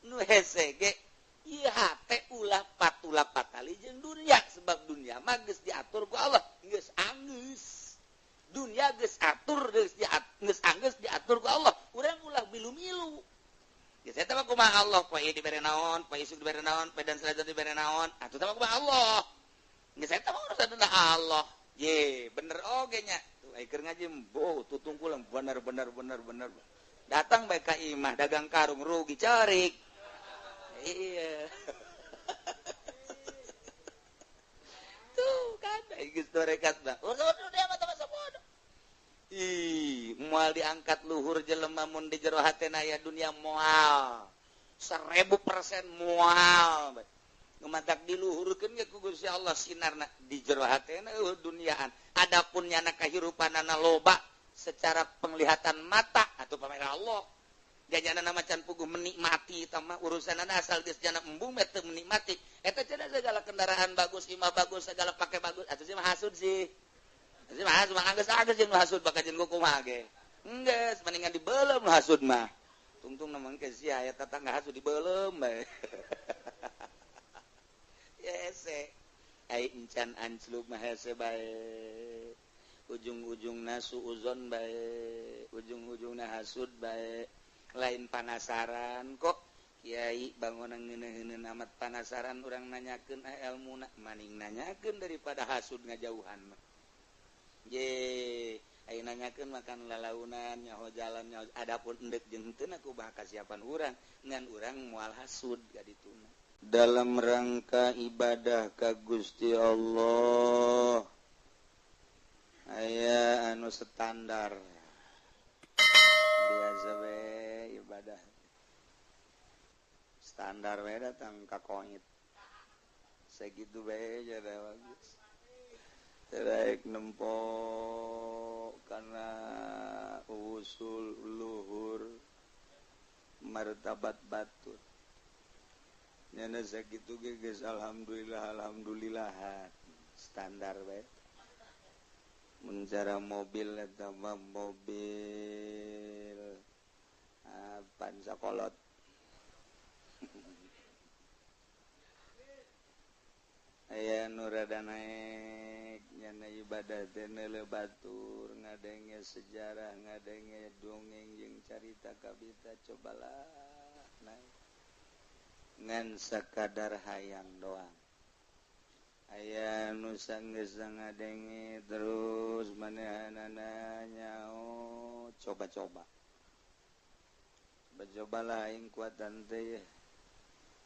Nu hese ge ieu hate ulah patula patali jeung dunya, sebab dunya mah geus diatur ku Allah, geus anggeus. Dunya geus atur, geus geus anggeus diatur ku Allah. Urang ulah milu-milu. Ya saya mah kumaha Allah, poe ieu dibere naon, poe isuk dibere naon, poe dan selanjutnya dibere naon. Atuh teh kumaha Allah. Geus eta mah urusan Allah. Ye, bener oge nya. Tuh ai keur ngaji boh tutungkul bener bener bener bener. Datang bae ka imah dagang karung rugi cerik. Iya. Tuh kan ai geus torekat mah. Urusan dunia mah masa bodoh. Ih, moal diangkat luhur jelema mun di jero hatena aya dunia moal. 1000% moal. Nu matak diluhurkeun ge ku Gusti Allah sinarna di jero hatena eueuh duniaan. Adapun nyana kahirupanana loba secara penglihatan mata atau pamer Allah. Jajanana macan puguh menikmati eta mah urusanana asal geus jana embung mah teu menikmati. Eta cenah segala kendaraan bagus, imah bagus, segala pake bagus, atuh sih mah hasud sih. Sih mah hasud mah anggeus-anggeus jeung hasud bakal jeung kumaha ge. Enggeus mendingan dibeuleum hasud mah. Tungtung na mangke sia aya tetangga hasud dibeuleum bae. Hese ai encan anclub mah hese bae. Ujung-ujungna suuzon bae, ujung-ujungna hasud bae. Lain panasaran kok kiai bangunan ngeuneuh-ngeuneuh amat panasaran urang nanyakeun elmuna maning nanyakeun daripada hasud ngajauhan mah. Ye, ai nanyakeun makan lalaunan nyaho jalan nyaho adapun endek jeung henteu ku bah kasiapan urang ngan urang moal hasud ka dituna. Dalam rangka ibadah ka Gusti Allah aya anu standar biasa we ibadah standar we datang ka koit sakitu bae jadi bagus. Terbaik nempo karena usul luhur martabat batur nyana sakitu ge geus alhamdulillah alhamdulillah standar bae. Mun cara mobil eta mah mobil pansakolot. Aya nu rada naek nyana ibadah teh neuleuh batur ngadenge sejarah ngadenge dongeng jeung carita kabita cobalah naek ngan sakadar hayang doang. Aya nu sanggeus ngadenge terus manehanana nyao coba-coba. Coba-cobalah aing kuatan teh.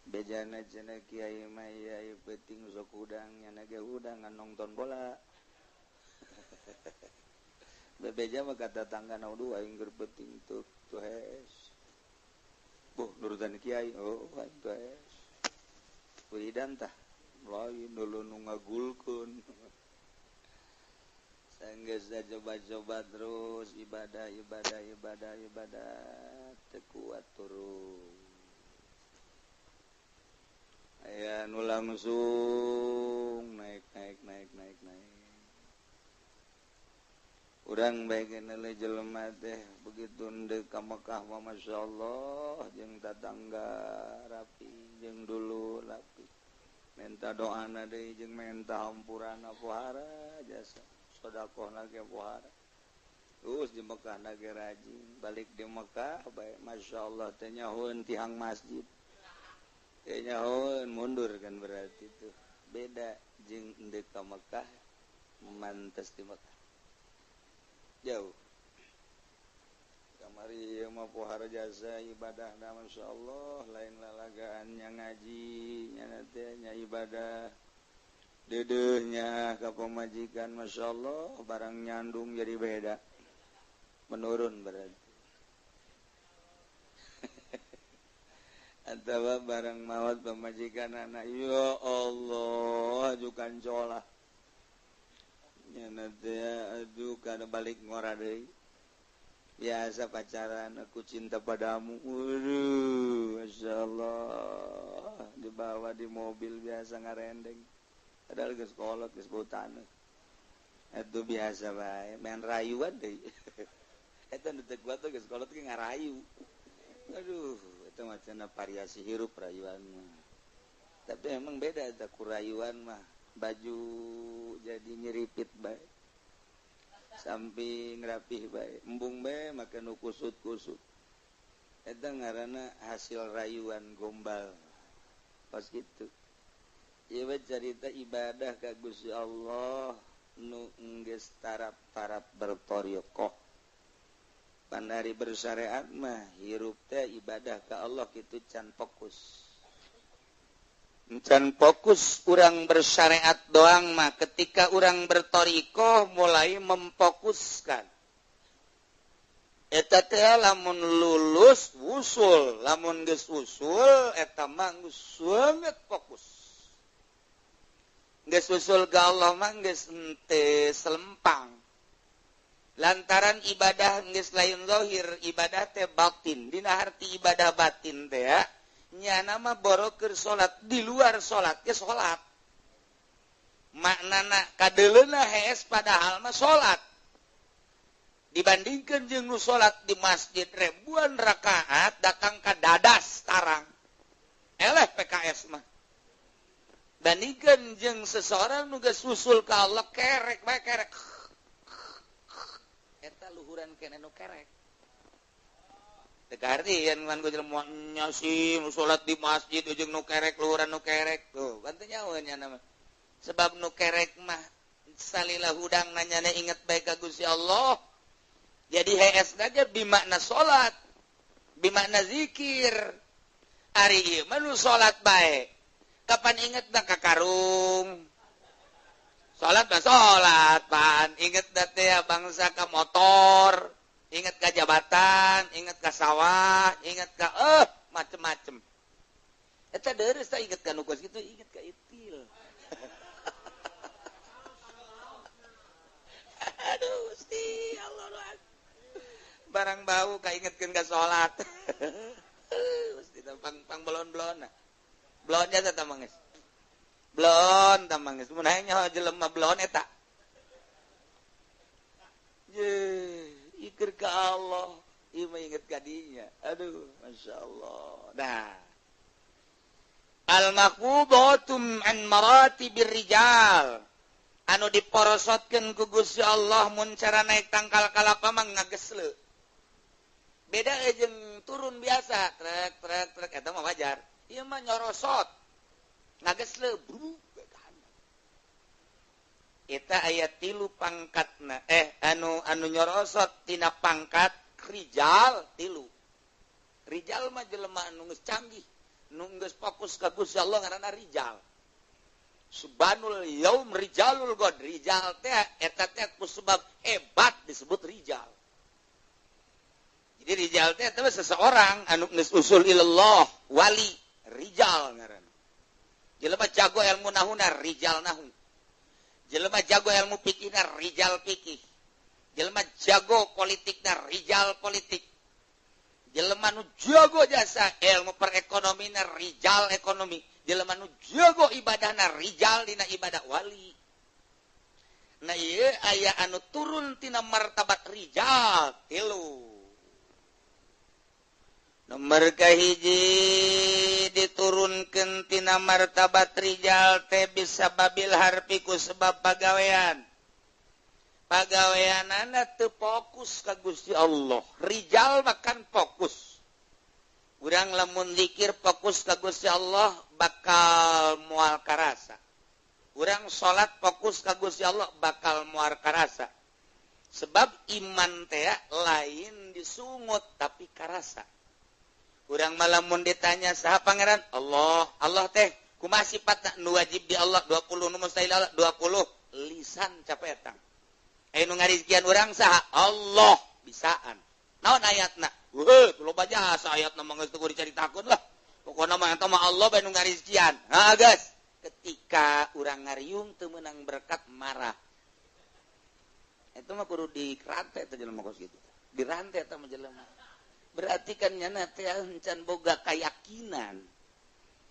Bejana cenah kiai mah ieu peuting sok hudang nyana ge hudang ngan nonton bola. Bebeja mah ka tatangga na dua aing keur peuting tuh tuh hees. Boh nurutan kiai oh aing tuh hees. Wiridan tah lain dulu nu ngagulkeun. Sanggeus coba-coba terus ibadah ibadah ibadah ibadah teu kuat turun. Aya nu langsung naik naik naik naik naik. Urang bae geuneuh jelema teh begitu ndek ka Mekah mah masyaallah jeung tatangga rapi jeung dulu rapi. Minta doana deui jeung minta hampurana pohara jasa sedekahna ge pohara. Terus di Mekah na ge rajin, balik di Mekah bae masyaallah teh nyahoeun tihang masjid. Kayaknya mundur kan berarti tuh beda jeung endek ka Mekah mantes di Mekah jauh kamari mah pohara jasa ibadahna masyaallah lain lalagaannya ngaji nya teh nya ibadah dedeuhnya ka pamajikan masyaallah barang nyandung jadi beda menurun berarti. Atawa barang maut pamajikan anak ya Allah ajukan colah nyana teh aduh kada balik ngora deui biasa pacaran aku cinta padamu waduh masyaallah dibawa di mobil biasa ngarendeng padahal geus kolot geus bau taneuh eta biasa bae main rayuan deui eta nu teu kuat geus kolot ge ngarayu aduh Itu macam variasi hirup rayuan mah. Tapi emang beda eta ku rayuan mah. Baju jadi nyeripit bae. Samping rapih bae, embung bae make nu kusut-kusut. Eta ngaranna hasil rayuan gombal. Pas gitu. Ieu carita ibadah ka Gusti Allah nu geus tarap-tarap bertoriqoh. Pandari bersyariat mah hirup teh ibadah ka Allah kitu can fokus. Can fokus urang bersyariat doang mah, ketika urang bertoriqoh mulai memfokuskan. Eta teh lamun lulus wusul, lamun geus wusul eta mah geus banget fokus. Geus wusul ka Allah mah geus henteu selempang. Lantaran ibadah geus lain zahir, ibadah teh batin. Dina harti ibadah batin teh ya, nyana mah boroker salat di luar salat ge salat. Maknana kadeuleuna hees padahal mah salat. Dibandingkeun jeung nu salat di masjid ribuan rakaat datang ka dadas tarang. Eleh PKS mah. Bandingkeun jeung seseorang nu geus usul ka Allah kerek bae kerek. Eta luhuran kene nu kerek. Teu kahartian kan ku jelema nya sih nu salat di masjid jeung nu kerek luhuran nu kerek tuh kan teu nyaho nya mah. Sebab nu kerek mah salila hudang nanyana inget bae ka Gusti Allah. Jadi hees aja bimakna salat, bimakna zikir. Ari ieu mah nu salat bae. Kapan ingetna ka karung? Salat mah salat, pan inget teh bangsa ka motor, inget ka jabatan, inget ka sawah, inget ka macem-macem. Eta deures teh inget ka nu kos kitu, inget ka itil. Aduh, Gusti Allah. Barang bau kaingetkeun ka salat. Gusti pang belon-belon. Belon jasa tah mangis. Belon tah mangis. Mun hayang nyaho jelema belon eta. Ye, ikir ka Allah, ieu mah inget ka dinya. Aduh, masyaallah. Nah. Al-maqbudatum an maratibir rijal. Anu diporosotkeun ku Gusti Allah mun cara naik tangkal kalapa mah ngagesle. Beda jeung turun biasa, trek trek trek eta mah wajar. Ieu mah nyorosot. Ngagesle bru. Eta aya tilu pangkatna. Anu nyorosot tina pangkat rijal tilu. Rijal mah jelema anu geus canggih, nu geus fokus ka Gusti Allah ngaranna rijal. Subhanul yaum rijalul god. Rijal teh eta teh ku sebab hebat disebut rijal. Jadi rijal teh eta seseorang anu geus usul ilallah, wali, rijal ngaranna. Jelema jago ilmu nahuna rijal nahu. Jelema jago ilmu fikihna rijal fikih. Jelema jago politikna rijal politik. Jelema nu jago jasa ilmu perekonomina rijal ekonomi. Jelema nu jago ibadahna rijal dina ibadah wali. Nah ieu aya anu turun tina martabat rijal tilu. Nomor kahiji diturunkeun tina martabat rijal teh bisa babil harfi ku sebab pagawean. Pagaweanana teu fokus ka Gusti Allah. Rijal makan fokus. Urang lamun zikir fokus ka Gusti Allah bakal moal karasa. Urang salat fokus ka Gusti Allah bakal moal karasa. Sebab iman teh lain disungut tapi karasa. Urang malamun ditanya saha pangeran? Allah. Allah teh kumaha sifatna? Nu wajib di Allah 20, nu mustahil Allah 20. Lisan capek etang. Aya nu ngarizkian urang saha? Allah. Bisaan. Naon ayatna? Weuh, loba jasa ayatna mah geus teu dicaritakeun lah. Pokona mah eta mah Allah bae nu ngarizkian. Ha geus. Ketika urang ngariung teu meunang berkat marah. Eta mah kudu dirantai teh jelema kos kitu. Dirantai eta mah jelema. Berarti kan nyana teh encan boga keyakinan.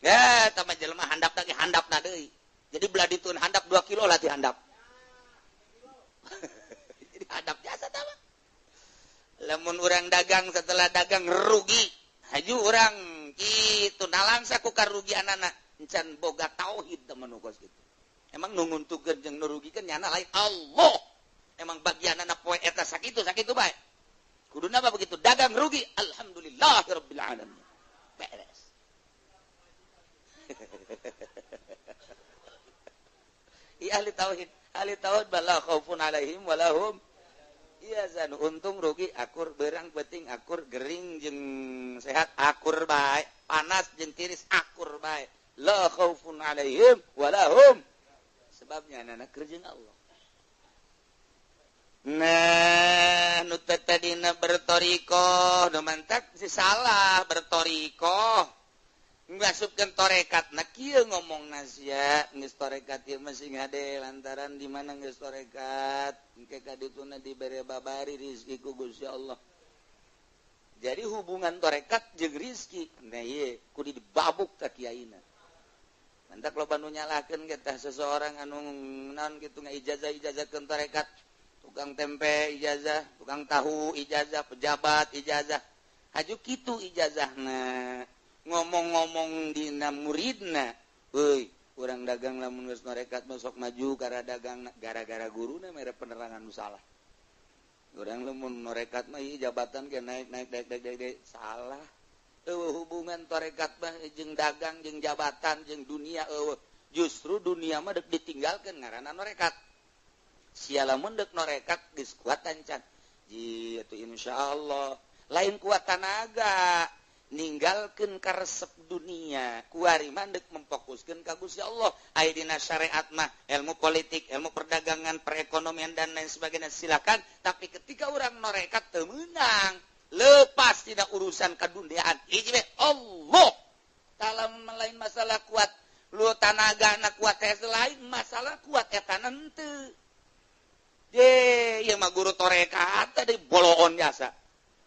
Ya, eta mah jelema handap lagi handapna deui. Jadi belah ditun handap 2 kilo lah ti handap. Jadi handap jasa tah mah. Lamun urang dagang setelah dagang rugi, haju urang Kitu nalangsa ku karugianana encan boga tauhid temen kos kitu. Emang nu nguntukeun jeung nu rugikeun nyana lain Allah. Emang bagianana poe eta sakitu sakitu bae. Kuduna mah begitu dagang rugi alhamdulillahirabbil alamin. Beres. Iya ahli tauhid bala khaufun alaihim walahum iya zan untung rugi akur berang penting akur gering jeung sehat akur bae panas jeung tiris akur bae la khaufun alaihim walahum sebabnya anak keur jeung Allah. Nah nu tadina bertorikoh nu mantak si salah bertorikoh ngasupkeun torekat na kieu ngomongna sia geus torekat ieu mah sing hade lantaran di mana geus torekat engke ka dituna dibere babari rezeki ku Gusti Allah. Jadi hubungan torekat jeung rezeki nah ieu kudu dibabuk ka kiaina. Mantak loba nu nyalahkeun ge tah seseorang anu naon kitu ngaijazah-ijazahkeun torekat, tukang tempe ijazah, tukang tahu ijazah, pejabat ijazah. Haju kitu ijazahna. Ngomong-ngomong dina muridna, euy, urang dagang lamun geus norekat mah sok maju gara dagang gara-gara guruna mere penerangan nu salah. Urang lamun norekat mah ieu jabatan ge naik naik naik naik naik salah. Eueuh hubungan torekat mah jeung dagang jeung jabatan jeung dunia eueuh. Justru dunia mah deuk ditinggalkeun ngaranna norekat. Sia lamun deuk norekat geus kuat ancan. Ji atuh insyaallah lain kuat tanaga. Ninggalkeun karesep dunia kuari mah deuk memfokuskeun ka Gusti Allah. Aya dina syariat mah ilmu politik, ilmu perdagangan, perekonomian dan lain sebagainya silakan, tapi ketika urang norekat teu meunang lepas tidak urusan kaduniaan. Hiji we Allah taala lain masalah kuat lu tanagana kuat teh lain masalah kuat eta henteu. Ye ieu mah guru torekat tadi boloon jasa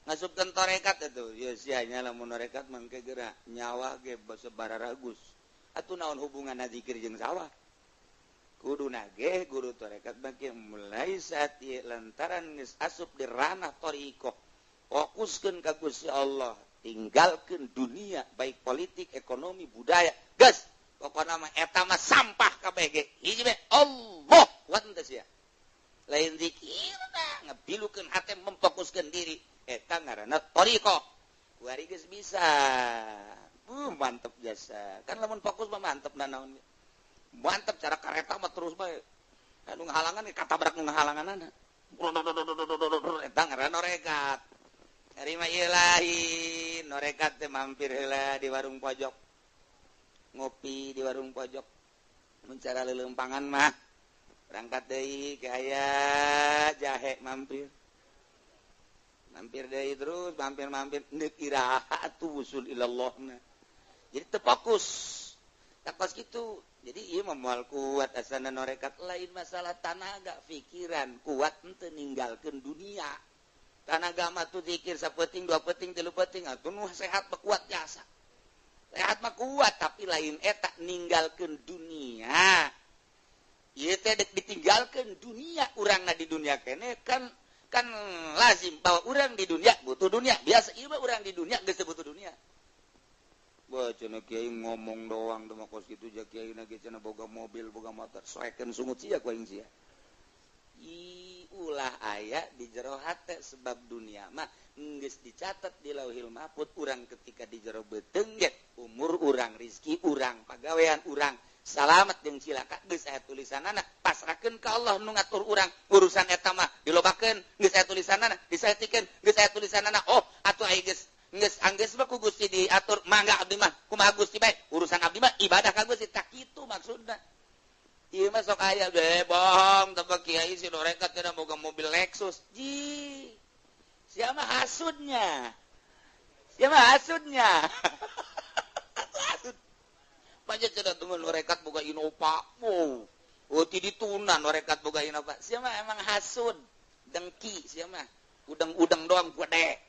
ngasupkeun torekat itu ya sianya lamun norekat mangke geura nyawa ge bararagus atuh naon hubunganna zikir jeung sawah kuduna ge guru torekat mangke mulai saat ieu lantaran geus asup di ranah thariqah fokuskeun ka Gusti Allah tinggalkeun dunia baik politik ekonomi budaya geus pokona mah eta mah sampah kabeh ge hiji we Allah kuat teh sia lain zikirna ngebilukeun hate memfokuskeun diri eta ngaranna thariqah kuari geus bisa mantep jasa kan lamun fokus mah mantep nanaon mantep cara kareta mah terus bae anu ngahalangan katabrak nu ngahalanganana eta ngaranna norekat ari mah ieu lain norekat teh mampir heula di warung pojok ngopi di warung pojok mun cara leuleumpangan mah berangkat deui ke aya jahe mampir mampir deui terus mampir-mampir neuk iraha atuh wusul ilallahna. Jadi teu fokus. Takos kitu. Jadi ieu mah moal kuat asana norekat lain masalah tanaga pikiran kuat henteu ninggalkeun dunia. Tanaga mah tuh zikir sapeting dua peting tilu peting atuh nu sehat mah kuat jasa. Sehat mah kuat tapi lain eta ninggalkeun dunia. Ieu teh deuk ditinggalkeun dunia urangna di dunia keneh kan kan lazim bahwa orang di dunia butuh dunia biasa ieu mah urang di dunia geus teu butuh dunia. Wah cenah kiai ngomong doang teh mah kos kitu ja kiai na ge cenah boga mobil boga motor soekeun sungut sia ku aing sia. Ih ulah aya di jero hate sebab dunia mah geus dicatat di Lauhil Mahfud urang ketika di jero beuteung ge umur urang rezeki urang pagawean urang salamet jeung cilaka geus aya tulisanana pasrahkeun ka Allah nu ngatur urang urusan eta mah dilobakeun geus aya tulisanana disaetikeun geus aya tulisanana oh atuh aya geus geus anggeus mah ku Gusti diatur mangga abdi mah kumaha Gusti bae urusan abdi mah ibadah ka Gusti tak kitu maksudna ieu mah sok aya be bohong teh kiai si norekat cenah boga mobil Lexus ji sia mah hasudnya sia mah hasudnya hasud banyak cenah temen norekat boga Innova. Wow. Oh ti dituna norekat boga Innova. Sia mah emang hasud, dengki sia mah. Udang-udang doang gede.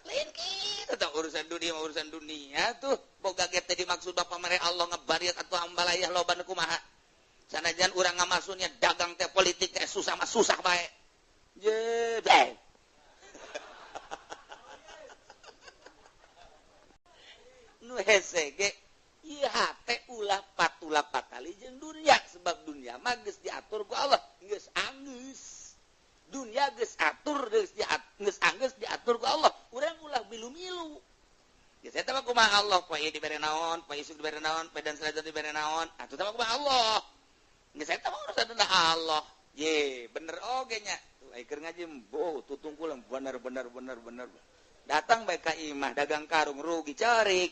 Lain kitu tah urusan dunia urusan dunia tuh boga ge teh dimaksud bapa mere Allah ngebariat atuh ambalayah loba nu kumaha. Sanajan urang ngamasuknya dagang teh politik teh susah mah susah bae. Je bae. Nu hese ge ieu hate ulah patula patali jeung dunia sebab dunia mah geus diatur ku Allah, geus anggeus. Dunia geus atur geus geus anggeus diatur ku Allah. Urang ulah milu-milu. Geus eta mah kumaha Allah, poe ieu dibere naon, poe isuk dibere naon, poe dan selanjutnya dibere naon. Atuh teh mah kumaha Allah. Geus eta mah urusan Allah. Ye, bener oge nya. Tuh ai keur ngaji boh tutungkul bener bener bener bener. Datang bae ka imah dagang karung rugi cerik.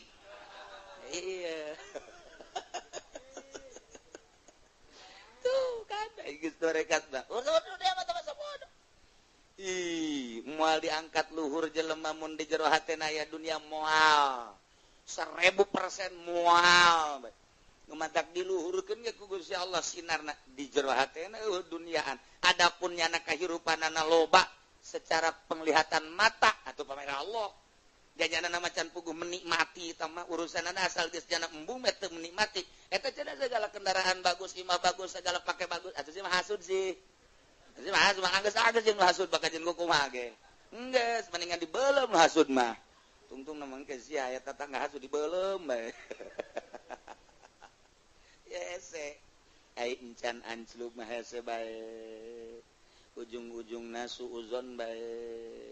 Iya. Tuh kan geus torekat mah. Urusan dia mah masa bodoh. Ih, moal diangkat luhur jelema mun di jero hatena aya dunia moal. 1000% moal. Ngumatak diluhurkeun ge ku Gusti Allah sinarna di jero hatena eueuh duniaan. Adapun nyana kahirupanana loba secara penglihatan mata atau pamer Allah. Jajana macan puguh menikmati eta mah urusanana asal geus jana embung mah teu menikmati. Eta cenah segala kendaraan bagus, imah bagus, segala pake bagus, atuh sih mah hasud sih. Sih mah hasud mah anggeus-anggeus jeung hasud bakal jeung kumaha ge. Enggeus mendingan dibeuleum hasud mah. Tungtung na mangke sia aya tetangga hasud dibeuleum bae. Hese. Ai encan anclub mah hese bae. Ujung-ujungna suuzon bae,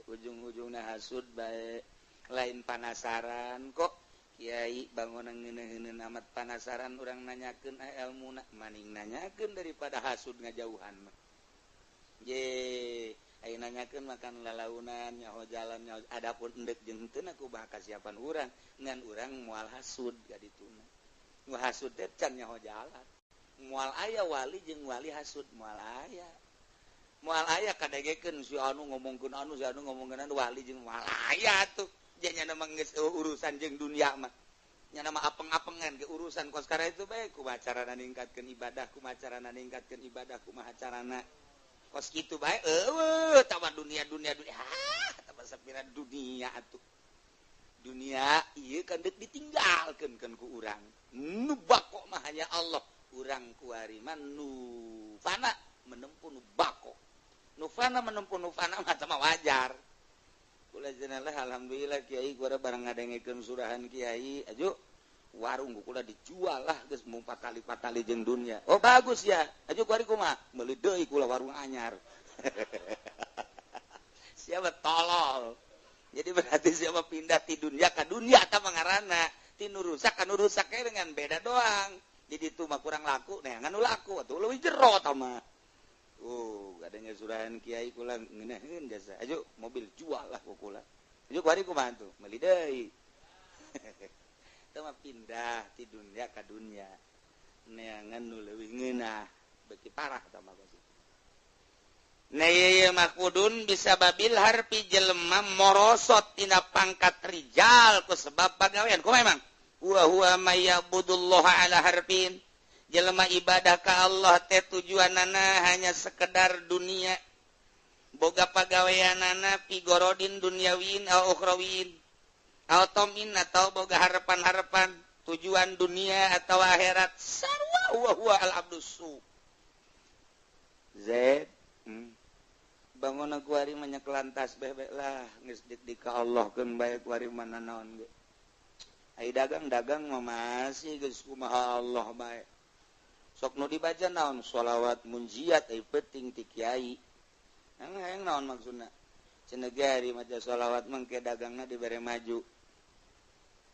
ujung-ujungna hasud bae. Lain panasaran kok kiai bangunan ngeuneuh-ngeuneuh amat panasaran urang nanyakeun elmuna maning nanyakeun daripada hasud ngajauhan mah. Ye, ai nanyakeun makan lalaunan nyaho jalan nyaho adapun endek jeung henteu ku bah kasiapan urang ngan urang moal hasud ka dituna. Nu hasud teh can nyaho jalan. Moal aya wali jeung wali hasud moal aya. Moal aya kadegekeun si anu ngomongkeun anu si anu ngomongkeun anu wali jeung moal aya tuh. Janya mah geus urusan jeung dunia mah. Nyana mah apeng-apengan ke urusan kos kara itu bae kumaha carana ningkatkeun ibadah, kumaha carana ningkatkeun ibadah, kumaha carana kos kitu bae eueuh tawar dunia dunia dunia. Ah, tah sapira dunia atuh. Dunia ieu kan deuk ditinggalkeun kan ku urang. Nu bako mah hanya Allah. Urang kuari mah nu fana menempuh nu bako. Nu fana menempuh nu fana mah mah wajar. Kula jenengan alhamdulillah kiai gua barang ngadengekeun surahan kiai aju warung kula dijual lah geus mung patali-patali jeung dunia. Oh bagus ya. Aju kuari kumaha? Meuli deui kula warung anyar. Siapa tolol. Jadi berarti siapa pindah ti dunia ka dunia ta mangarana. Ti nu rusak ka nu rusak dengan beda doang. Jadi itu mah kurang laku, neangan nu laku atuh leuwih jero ta mah. Oh, adanya surahan kiai kula ngeunaheun jasa. Aju mobil jual lah ku kula. Aju kuari kumaha tuh? Meuli deui. Teu mah pindah ti dunia ka dunia. Neangan nu leuwih ngeunah, beuki parah tah mah pasti. Nah ieu mah kudun bisa babil harpi jelema morosot tina pangkat rijal ku sebab pagawean. Kumaha emang? Wa huwa may yabudullaha ala harfin. Jelema ibadah ka Allah teh tujuanana hanya sekedar dunia. Boga pagaweanana pigorodin duniawin au ukhrawin. Au tomin atau boga harapan-harapan tujuan dunia atau akhirat. Sarwa wa huwa al abdusu. Zaid, bangun aku hari banyak lantas bebek lah geus dik ka Allah keun bae kuari mana naon ge. Ai dagang-dagang mah masih geus kumaha Allah bae. Sok nu dibaca naon sholawat munjiat ai penting ti kiai. Hayang naon maksudna? Cenah ge ari maca sholawat mangke dagangna dibere maju.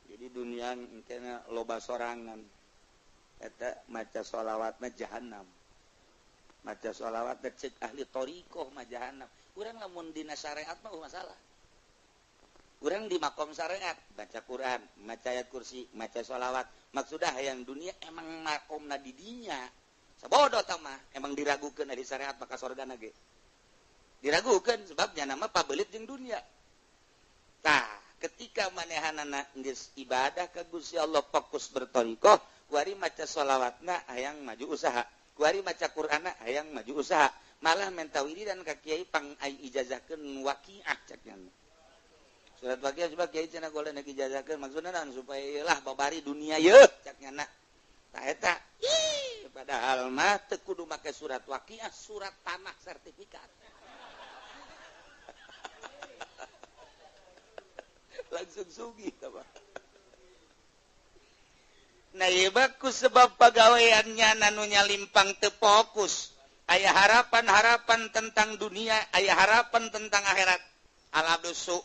Jadi dunia engkena loba sorangan. Eta maca sholawat mah jahannam. Maca sholawat teh cek ahli thariqah mah jahannam. Urang lamun dina syariat mah masalah. Urang di makom syariat baca Quran, maca ayat kursi, maca sholawat. Maksudnya hayang dunia emang makomna di dinya. Sabodo tah mah emang diragukeun dari syariat maka sorgana ge. Diragukeun sebabnya nama pabelit jeung dunia. Tah, ketika manehanana geus ibadah ka Gusti Allah fokus berthariqah, kuari maca sholawatna hayang maju usaha. Kuari maca Qur'anna hayang maju usaha. Malah menta wiridan ka kiai pang ai ijazahkeun waqiah cek nya. Surat waqiah sebab kiai cenah goleh nek ijazahkeun maksudna naon supaya ieu lah babari dunia yeuh cek nya. Tah eta. Ih, padahal mah teu kudu make surat waqiah, surat tanah sertifikat. Langsung sugih tah mah. Nah ieu bagus sebab pagaweannya nu nyalimpang teu fokus. Aya harapan-harapan tentang dunia, aya harapan tentang akhirat. Al-abdusu.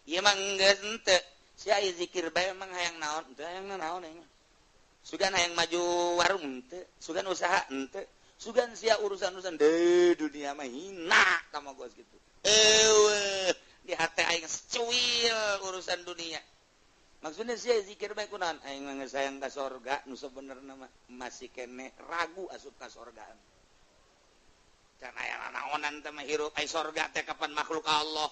Ieu mah geus henteu. Si aya zikir bae emang hayang naon? Teu hayang naon aing. Sugan hayang maju warung henteu, sugan usaha henteu, sugan sia urusan-urusan deui dunia mah hina tama gos kitu. Eueuh, di hate aing secuil urusan dunia. Maksudnya sia zikir bae kunaon? Aing mah geus hayang ka sorga, nu sabenerna mah masih keneh ragu asup ka sorgaan. Can aya nanaonan teh mah hirup ai sorga teh kapan makhluk Allah.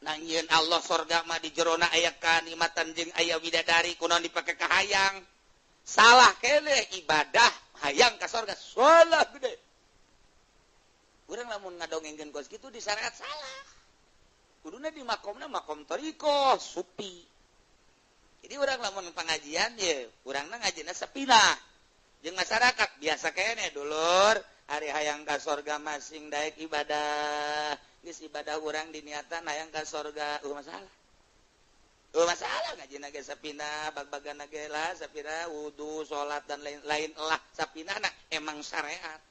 Nangieun Allah sorga mah di jerona aya kanikmatan jeung aya widadari kunaon dipake ka hayang. Salah keneh ibadah hayang ka sorga salah gede. Urang lamun ngadongengkeun kos kitu di syariat salah. Kuduna di makomna makom thariqah sufi. Jadi urang lamun pengajian ye, urangna ngajina sepina. Jeung masyarakat biasa keneh dulur, ari hayang ka sorga masing daek ibadah. Geus ibadah urang diniatan hayang ka sorga, eueuh masalah. Eueuh masalah ngajina ge sapina, bag-bagana ge lah sapina wudu, salat dan lain-lain lah sapinana emang syariat.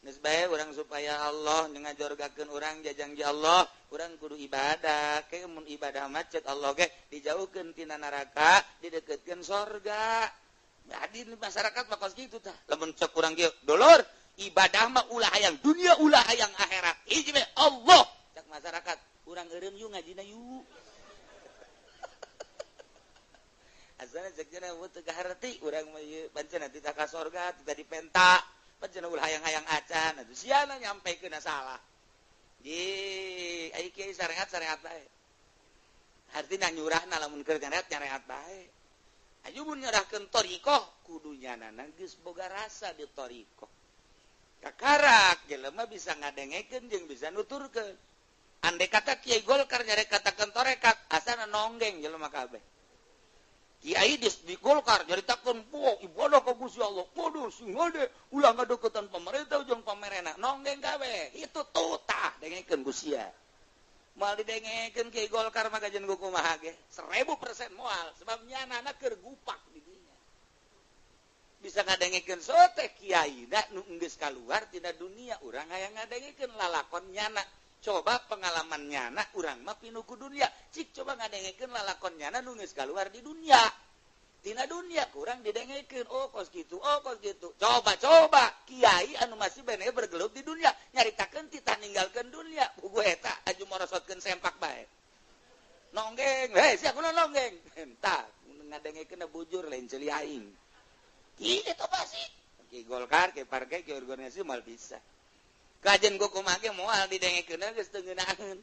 Geus bae urang supaya Allah ngajorgakeun urang jajangji Allah, urang kudu ibadah. Ke mun ibadah macet Allah ge dijauhkeun tina neraka, dideketkeun sorga. Jadi masyarakat mah kos kitu tah. Lamun cek urang kieu, dulur, ibadah mah ulah hayang dunia, ulah hayang akhirat. Hiji bae Allah. Cek masyarakat, urang eureun yuk ngajina yuk. Asana cek cenah teu kaharti urang mah ieu pancen teu ka sorga, teu dipenta. Pancen ulah hayang-hayang acan atuh siana nyampekeun salah. Di ai kiai syariat-syariat bae. Artina nyurahna lamun keur nyariat bae. Aju mun nyerahkeun thariqah kudu nyanana geus boga rasa di thariqah. Kakarak jelema bisa ngadengekeun jeung bisa nuturkeun. Andai kata kiai Golkar nyarek katakeun tarekat asana nonggeng jelema kabeh. Kiai di Golkar nyaritakeun poh ibadah ka Gusti Allah kudu sing hade ulah ngadeukeutan pemerintah jeung pamerena nonggeng kabeh. Itu tutah dengekeun ku sia. Moal didengekeun kiai Golkar mah kajian kumaha ge 1000% moal sebab nyanana keur gupak di dinya. Bisa ngadengekeun sote kiai da nu geus kaluar tina dunia urang hayang ngadengekeun lalakon nyana. Coba pengalaman nyana urang mah pinuh ku dunia. Cik coba ngadengekeun lalakon nyana nu geus kaluar di dunia. Tina dunia kurang didengekeun oh kos kitu, oh kos kitu. Coba-coba kiai anu masih bene bergelut di dunia nyaritakeun titah ninggalkeun dunia. Buku eta aju morosotkeun sempak bae. Nonggeng, hei sia kunaon nonggeng? Entah ngadengekeun bujur lain ceuli aing. Kitu pasti. Ki Golkar, ki partai, ki organisasi moal bisa. Kajen ku kumaha ge moal didengekeun geus teu ngeunaheun.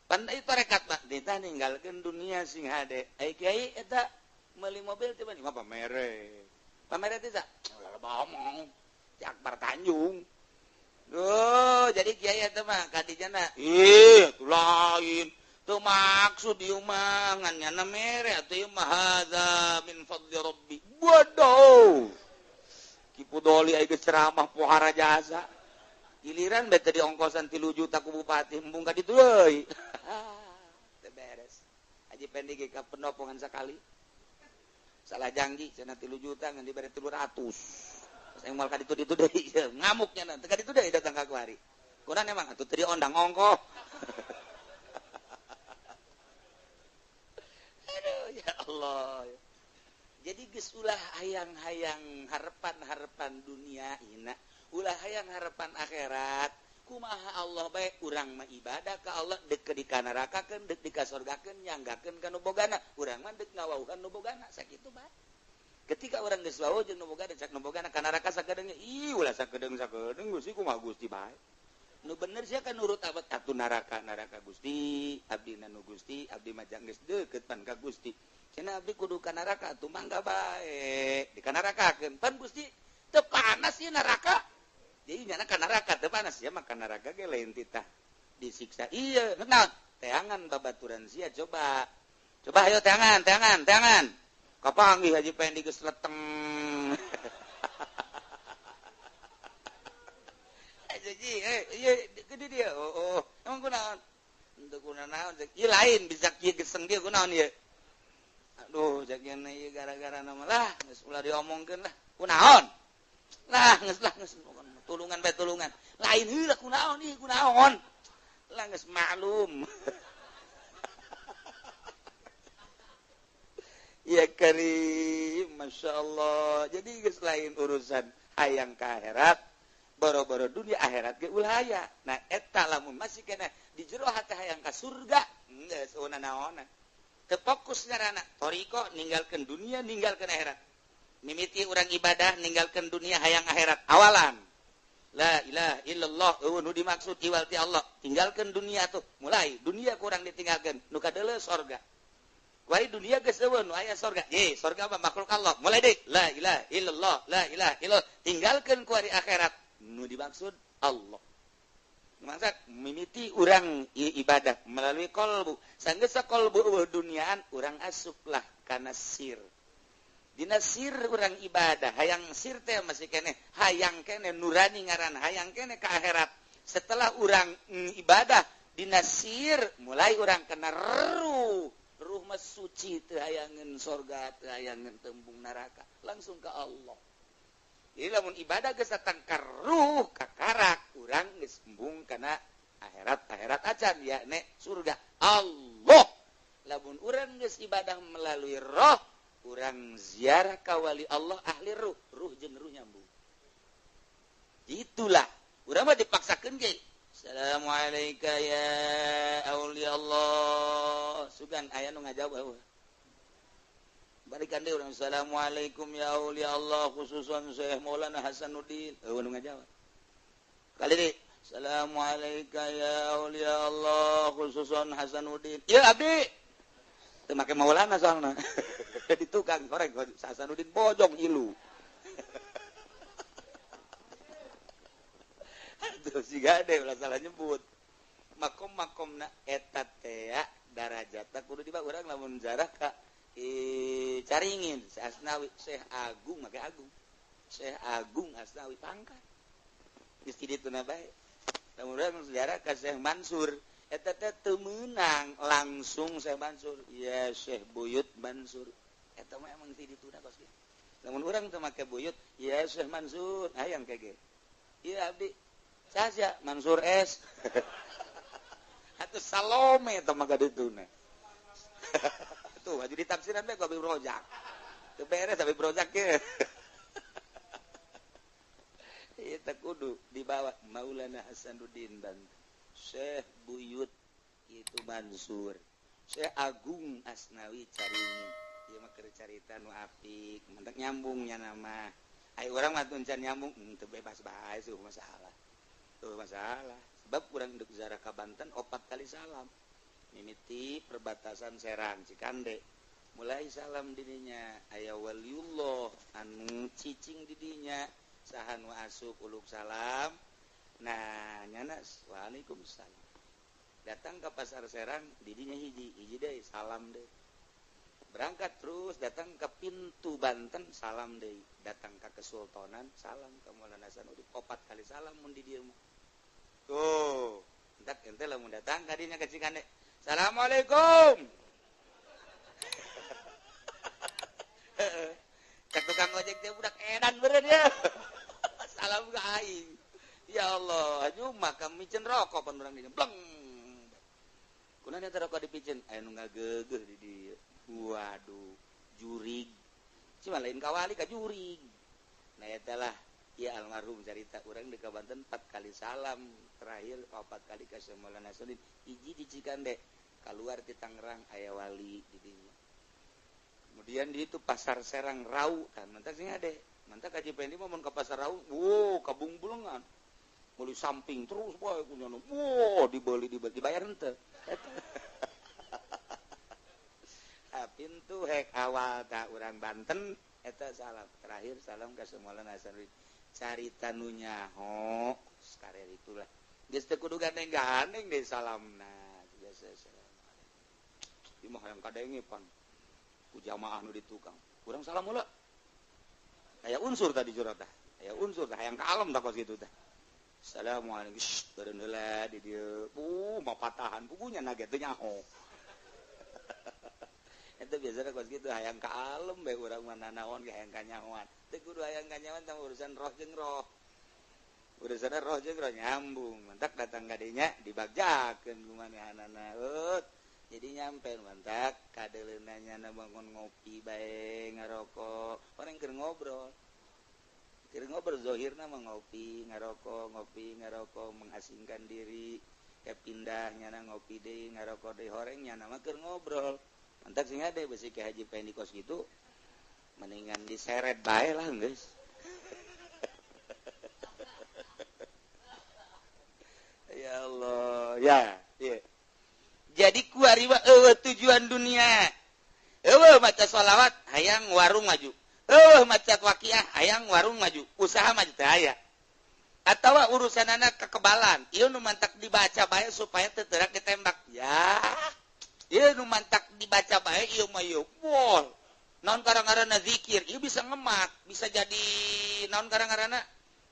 Pan ieu tarekat mah ditah ninggalkeun dunia sing hade. Ai kiai eta meuli mobil teh mah pamere. Pamere teh ulah ngomong. Ti Akbar Tanjung. Duh, jadi kiai eta mah kadijana. Ih, atuh lain. Teu maksud ieu mah ngan nyana mere atuh ieu mah hadza min fadli rabbi. Bodoh. Ki Pudoli ai geus ceramah pohara jasa. Giliran bete di ongkosan 3 juta ku bupati embung ka ditu deui. Teu beres. Haji Pendi ge ka pendopongan sakali. Salah janji cenah 3 juta ngan dibere 300. Pas aing moal ka ditu ditu deui ngamuk nya teu ka ditu deui datang ka kuari. Kunaon emang atuh teu diondang ongkoh. Aduh ya Allah. Jadi geus ulah hayang-hayang harapan-harapan dunia ina. Ulah hayang harapan akhirat kumaha Allah bae urang mah ibadah ka Allah deuk dikanarakakeun deuk dikasorgakeun nyanggakeun ka nu bogana urang mah deuk ngawauhan nu bogana sakitu bae. Ketika urang geus wawuh jeung nu bogana cak nu bogana ka neraka sakedeung ih ulah sakedeung-sakedeung Gusti kumaha Gusti bae. Nu bener sia kan nurut abad atuh neraka neraka Gusti abdi na nu Gusti abdi mah geus deukeut pan ka Gusti cenah abdi kudu ka neraka atuh mangga bae dikanarakakeun pan Gusti teu panas ieu neraka. Jadi nyana ka neraka teu panas ya maka neraka ge lain titah disiksa. Iya, naon? Teangan babaturan sia coba. Coba ayo teangan, teangan, teangan. Kapanggih Haji Pendi geus leteng. Haji, ieu gede dia. Oh, oh. Emang kunaon? Henteu kunaon. Ieu lain bisa kieu geseng dia kunaon ieu. Aduh, jagian ieu gara-gara nama lah, geus ulah diomongkeun lah. Kunaon? Lah, geus lah geus tulungan bae tulungan. Lain heula kunaon ieu kunaon? Lah geus maklum. Ya karim, Masya Allah. Jadi geus lain urusan hayang ka akhirat, boro-boro dunia akhirat ge ulah aya. Nah, eta lamun masih kena di jero hati hayang ka surga, geus naonan. Terfokus ngarana toriko ninggalkeun dunia, ninggalkeun akhirat. Mimiti urang ibadah ninggalkeun dunia hayang akhirat awalan. La ilaha illallah eueuh nu dimaksud iwal ti Allah. Tinggalkeun dunia tuh, mulai dunia kurang ditinggalkeun, nu kadeuleu sorga. Kuari dunia geus eueuh nu aya sorga. Ye, sorga mah makhluk Allah. Mulai deui la ilaha illallah, la ilaha illallah. Tinggalkeun kuari akhirat, nu dimaksud Allah. Masa mimiti urang ibadah melalui kolbu. Sanggeus kolbu eueuh duniaan urang asuplah kana sir. Dina sir urang ibadah, hayang sir teh masih keneh, hayang keneh nurani ngaran, hayang keneh ka akhirat. Setelah urang ibadah dina sir mulai urang kena ruh. Ruh mah suci teu hayangeun sorga, teu hayangeun tembung neraka, langsung ke Allah. Jadi lamun ibadah geus datang ka ruh kakarak urang geus embung kana akhirat, akhirat acan ya nek surga Allah. Lamun urang geus ibadah melalui roh, urang ziarah ka wali Allah ahli ruh, ruh jeung ruh nyambung. Itulah urang mah dipaksakeun ge. Assalamualaikum ya aulia Allah. Sugan aya nu ngajawab eueuh. Balikan deui urang assalamualaikum ya aulia Allah khususan Syekh Maulana Hasanuddin. Eueuh nu ngajawab. Kali deui assalamualaikum ya aulia Allah khususan Hasanuddin. Ieu abdi. Teu make Maulana soalna. Di tukang korek Hasanuddin bojong ilu. Aduh siga deh ulah salah nyebut. Makom-makomna eta teh darajatna kudu dibawa urang lamun jarah ka caringin Syekh Asnawi, Syekh Agung make Agung. Syekh Agung Asnawi pangkat. Geus di ditu na bae. Lamun urang sejarah ka Syekh Mansur, eta teh teu meunang langsung Syekh Mansur. Ya Syekh Buyut Mansur. Eta mah emang di ditu na kos kieu. Lamun urang teu make Buyut, ya Syekh Mansur, hayang kege. Ieu abdi saha Mansur S. Atuh Salome teh mah ka dituna. Tuh, baju ditafsiran bae ku Habib Rozak. Teu beres Habib Rozak ge. Ieu teh kudu dibawa Maulana Hasanuddin Banten. Syekh Buyut itu Mansur. Syekh Agung Asnawi Caringin. Ieu mah keur carita nu apik, mentak nyambungnya nama. Ai urang mah teu can nyambung, teu bebas bae seuh masalah. Tuh masalah. Sebab urang deuk ziarah ka Banten 4 kali salam. Mimiti perbatasan Serang Cikande mulai salam didinya aya waliullah anu cicing didinya saha nu asup uluk salam nah nyana waalaikumsalam datang ke pasar Serang didinya hiji hiji deui salam deui berangkat terus datang ke pintu Banten salam deui datang ke Kesultanan salam ke Maulana Hasanuddin 4 kali salam mun di dieu mah tuh entak ente lamun datang ka dinya ka Cikande Assalamualaikum. Cek tukang ojek teh budak edan beureun ya. Salam ka aing. Ya Allah, nyumah kami micen rokok pan urang dinya. Bleng. Kunaon eta rokok dipicen? Aya nu ngageugeuh di dieu. Waduh, jurig. Cuma lain kawali ka jurig. Nah eta lah ya almarhum carita urang di Banten 4 kali salam, terakhir 4 kali ka Maulana Hasanuddin. Hiji di Cikande. Keluar di Tangerang aya wali di dinya. Kemudian di itu pasar Serang Rau kan mentak sing ade. Mentak ka Cipendi mah mun ka pasar Rau, wow kabungbulengan. Meuli samping terus bae kunyana. Wow dibeli dibeli dibayar henteu. Ah pintu hek awal ta urang Banten eta salam. Terakhir salam ka Maulana Hasanuddin. Carita nu nyaho sakarer itulah. Geus teu kudu gandeng-gandeng deui salamna. Biasa salam. Imah hayang kadenge pan ku jamaah nu di tukang. Urang salam heula. Aya unsur tadi jurah tah. Aya unsur tah hayang ka alam tah kos kitu tah. Assalamualaikum. Beureun heula di dieu. Mah patahan pugunya na ge teu nyaho. Eta biasana kos kitu hayang ka alem bae urang mah nanaon ge hayang kanyahoan. Teu kudu hayang kanyahoan tah urusan roh jeung roh. Urusan roh jeung roh nyambung. Mantak datang ka dinya dibagjakeun ku manehanana. Jadi nyampe mantak kadeleuna nyana bangun ngopi bae ngarokok. Orang keur ngobrol. Keur ngobrol zahirna mah ngopi, ngarokok, ngopi, ngarokok, mengasingkan diri. Kayak pindah nyana ngopi deui, ngarokok deui horeng nyana mah keur ngobrol. Mantak sing ade besi ke Haji Pendi kos gitu mendingan diseret bae lah geus. Ya Allah, ya, iya. Jadi kuari mah eueuh tujuan dunia. Eueuh maca sholawat hayang warung maju. Eueuh maca waqiah hayang warung maju, usaha maju teh aya. Atawa urusan anak kekebalan, ieu nu mantak dibaca bae supaya teu teurak ditembak. Ya. Ieu nu mantak dibaca bae ieu mah ieu. Wah. Naon karang-ngaranna zikir, ieu bisa ngemat, bisa jadi naon karang-ngaranna?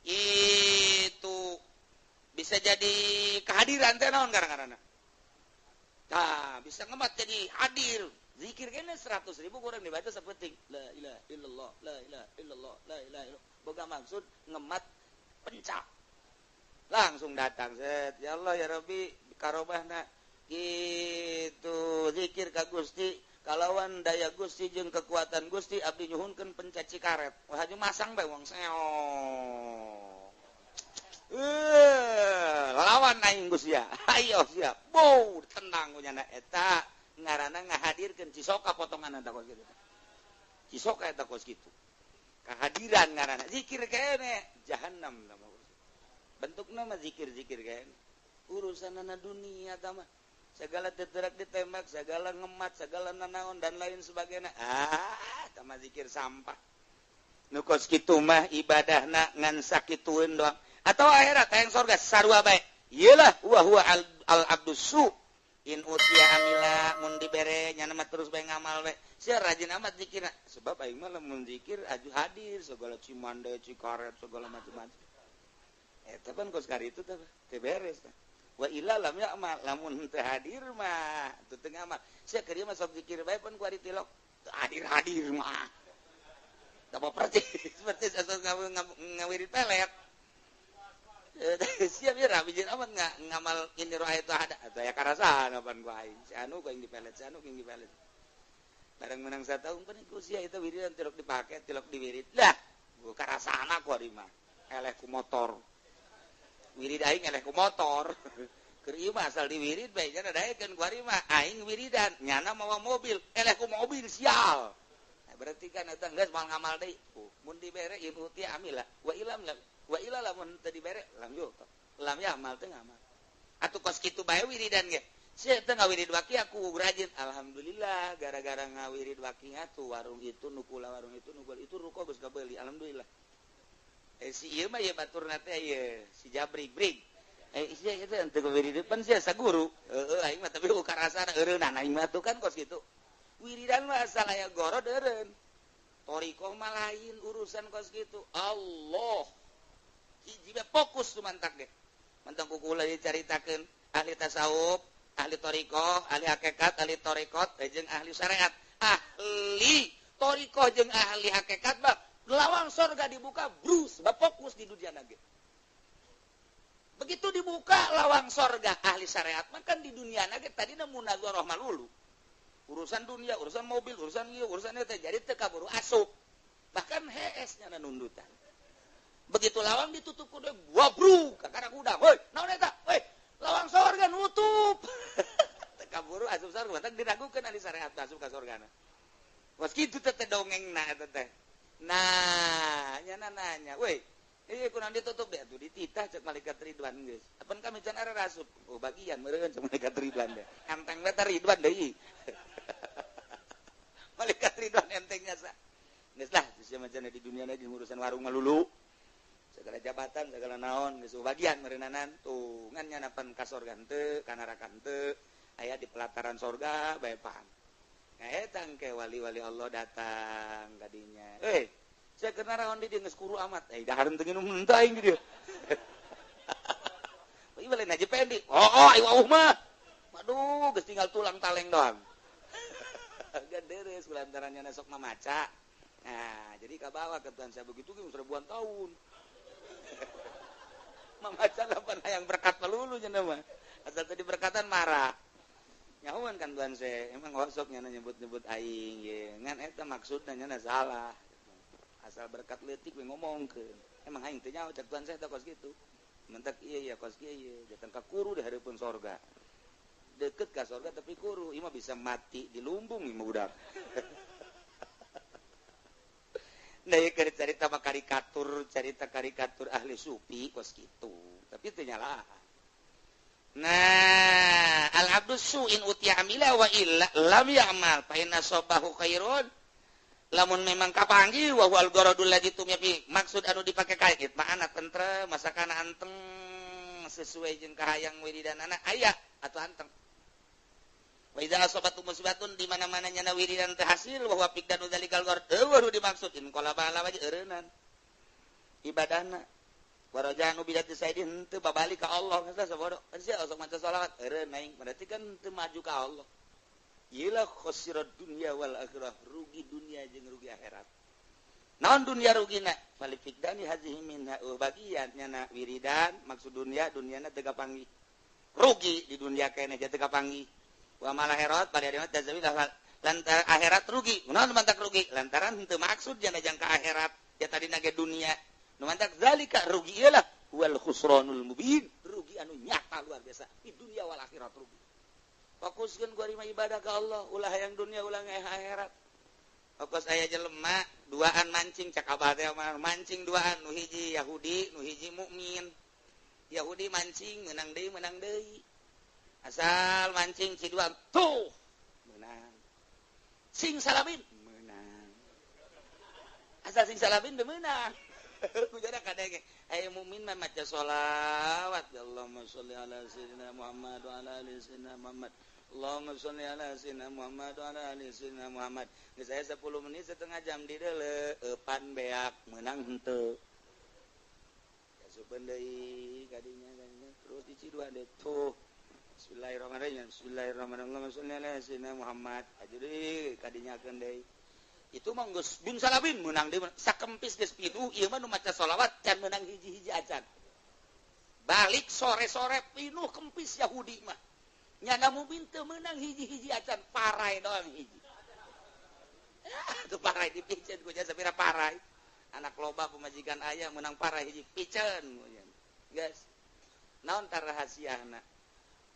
Itu bisa jadi kehadiran teh naon karang-ngaranna? Tah, bisa ngemat jadi hadir. Zikir kene 100.000 kurang dibaca sapenting. La ilaha illallah, la ilaha illallah, la ilaha illallah. Boga maksud ngemat pencak. Langsung datang set. Ya Allah ya Rabbi karobahna gitu zikir ka Gusti kalawan daya Gusti jeung kekuatan Gusti abdi nyuhunkeun pencaci karet. Wah haju masang bae wong seong. Lawan aing Gusti ya. Ayo siap. Bow tenang ku nyana eta ngaranna ngahadirkeun cisoka potongan eta kos kitu. Cisoka eta kos kitu. Kehadiran ngaranna zikir kene jahannam nama. Bentukna mah zikir-zikir kene. Urusanana dunia ta mah. Segala teterak ditembak, segala ngemat, segala nanaon dan lain sebagainya. Ah, ta mah zikir sampah. Nu kos kitu mah ibadahna ngan sakitueun doang. Atau akhirat hayang sorga sarua bae. Iyalah wa huwa al abdus su in utia amila mun dibere nyana mah terus bae ngamal bae. Sia rajin amat zikirna. Sebab aing mah lamun zikir aju hadir segala cimande, cikaret, segala macam-macam. Eta pan kos kari itu teh teu beres tah. Wa illa lam ya'mal lamun teu hadir mah teu teu ngamal. Sia keur ieu mah sok zikir bae pun ku ari tilok. Hadir-hadir mah. Teu percis percis asal ngawirid pelet. Siap ya rabi jeung amat ngamal ini roh itu ada aya karasaan apaan ku aing si anu ku aing dipelet si anu ku aing dipelet bareng menang satahun pan ku sia itu wiridan tilok dipake tilok diwirid lah gua karasana ku ari mah eleh ku motor wirid aing eleh ku motor keur ieu mah asal diwirid bae nya daekeun ku ari mah aing wiridan nyana mawa mobil eleh ku mobil sial. Nah, berarti kan eta geus moal ngamal deui mun dibere ieu uti amila wa ilam wa ila lamun teu dibere lam yo lam ya amal teu ngamal atuh kos kitu bae wiridan ge sia teu ngawirid waki aku rajin alhamdulillah gara-gara ngawirid waki atuh warung itu nukula warung itu nukul itu ruko geus kabeuli alhamdulillah si ieu mah ieu baturna teh ieu si Jabri brig sia ieu teh teu wirid pan sia saguru heueuh aing mah tapi ukarasana eureunana aing mah tuh kan kos kitu wiridan mah asal aya gorod eureun thoriqoh mah lain urusan kos kitu Allah hiji fokus tu mantak deh mantang kukula dicaritakeun ahli tasawuf ahli thoriqoh ahli hakikat ahli thoriqot jeung ahli syariat ahli thoriqoh jeung ahli hakikat mah lawang sorga dibuka brus sebab fokus di dunia nage begitu dibuka lawang sorga ahli syariat mah kan di dunia nage tadina munazarah malulu urusan dunia urusan mobil urusan ieu urusan eta jadi teu kaburu asup bahkan hees nya nundutan. Begitu lawang ditutup kudu gua kakara kuda. Hoi, naon eta? Hoi, lawang sorga nutup. Teu kaburu asup sorga, teh diragukeun ahli syariat asup ka sorgana. Kos kitu teh dongengna eta teh. Nah, nya nanya, woi, ieu kunaon ditutup deh atuh dititah cek malaikat Ridwan geus. Apan kami can ara asup? Oh, bagian meureun cek malaikat Ridwan deh. Enteng we teh Ridwan deui. Malaikat Ridwan entengnya sa. Geus lah, geus macam di dunia na jeung urusan warung malulu. Segala jabatan segala naon geus bagian meureunnanan tuh ngan nyanapan ka sorga henteu ka neraka henteu aya di pelataran sorga bae paham. Nah eta engke wali-wali Allah datang ka dinya. Euy, sia keur naraon di dieu geus kuru amat. Eh dahar teu nginum henteu aing di dieu. Ieu lain aja pendi. Oh, aing wauh mah. Waduh, geus tinggal tulang taleng doang. Ganderes lantaran nyana sok mamaca. Nah, jadi kabawa ke Tuhan saya begitu ge seribuan tahun. Mamaca lapan hayang berkat melulu cenah mah. Asal tadi berkatan marah. Nyahuan kan Tuhan saya, emang osok nyana nyebut-nyebut aing ye. Ngan eta maksudna nyana salah. Asal berkat leutik we ngomongkeun. Emang aing teu nyaho cek Tuhan saya teh kos kitu. Mentak iya ya kos kieu ieu, datang ka kuru di hareupeun sorga. Deket ka sorga tapi kuru, ieu mah bisa mati di lumbung ieu mah budak. Nah, ieu keur carita mah karikatur, carita karikatur ahli sufi kos kitu. Tapi teu nyalah. Nah, al-abdu su'in utiya amila wa illa lam ya'mal fa inna sabahu khairun. Lamun memang kapanggih wa huwal gharadul ladzi tumya fi, maksud anu dipake kait ma'ana tentrem, masakana anteng sesuai jeung kahayang wiridanana aya atuh anteng. Wa idza asabatu musibatun di mana-mana nyana wiridan teu hasil wa huwa fiqdanu dzalikal gharad, eueuh dimaksud in qala bala wajh eureunnan ibadahna. Warajanu bidati saidin teu babalik ka Allah geus sabodo. Sia osok maca selawat eureun aing berarti kan teu maju ka Allah. Iyalah khosirat dunya wal akhirah, rugi dunia jeung rugi akhirat. Naon dunia rugina? Fali fiqdani hazihi minha bagian nyana wiridan maksud dunia duniana teu kapanggih. Rugi di dunia keneh teu kapanggih. Wa mal akhirat pada hari tazawil lantaran akhirat rugi. Naon mantak rugi? Lantaran teu maksud jana jangka akhirat ya tadina ge dunia. Nu mantak zalika rugi iyalah wal khusranul mubin, rugi anu nyata luar biasa di dunia wal akhirat rugi. Fokuskeun ku ari mah ibadah ka Allah, ulah hayang dunia ulah akhirat. Fokus aya jelema duaan mancing cak abah teh mancing duaan nu hiji Yahudi, nu hiji mukmin. Yahudi mancing menang deui menang deui. Asal mancing si dua tuh menang. Sing salabin menang. Asal sing salabin teu meunang. Kujana kadenge aya mukmin mah maca sholawat ya Allahumma sholli ala sayyidina Muhammad wa ala ali sayyidina Muhammad. Allahumma sholli ala sayyidina Muhammad wa ala ali sayyidina Muhammad. Geus aya 10 menit setengah jam di deuleu eupan beak meunang henteu. Asupeun deui kadinya kadinya terus diciduan deui tuh. Bismillahirrahmanirrahim. Bismillahirrahmanirrahim. Allahumma sholli ala sayyidina Muhammad. Aju deui kadinyakeun deui. Itu mah geus bin salabin meunang deui sakempis geus pinuh ieu mah nu maca sholawat can meunang hiji-hiji acan. Balik sore-sore pinuh kempis Yahudi mah. Nyana mukmin teu meunang hiji-hiji acan, parai doang hiji. Tuh parai dipiceun ku nya sapira parai. Anak loba pemajikan aya meunang parai hiji piceun ku nya. Geus. Naon tar rahasiana?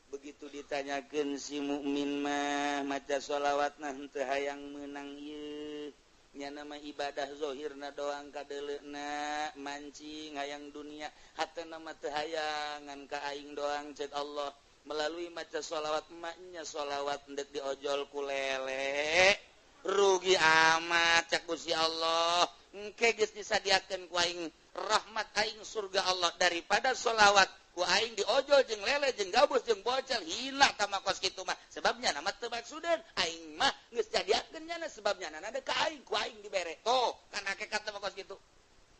Begitu ditanyakeun si mukmin mah maca sholawatna henteu hayang meunang ieu. Nyana mah ibadah zahirna doang kadeuleuna mancing hayang dunia hatena mah teu hayang ngan ka aing doang ceuk Allah. Melalui maca sholawat maknya sholawat ndek diojol ku lele rugi amat cak Gusti Allah. Engke geus disadiakeun ku aing rahmat aing surga Allah daripada sholawat ku aing diojol jeung lele jeung gabus jeung bocel hina tama kos kitu mah sebabnya nama teu maksudeun aing mah geus jadiakeun nyana sebabnya nana ka aing ku aing dibere tuh kan hakikat tama kos kitu.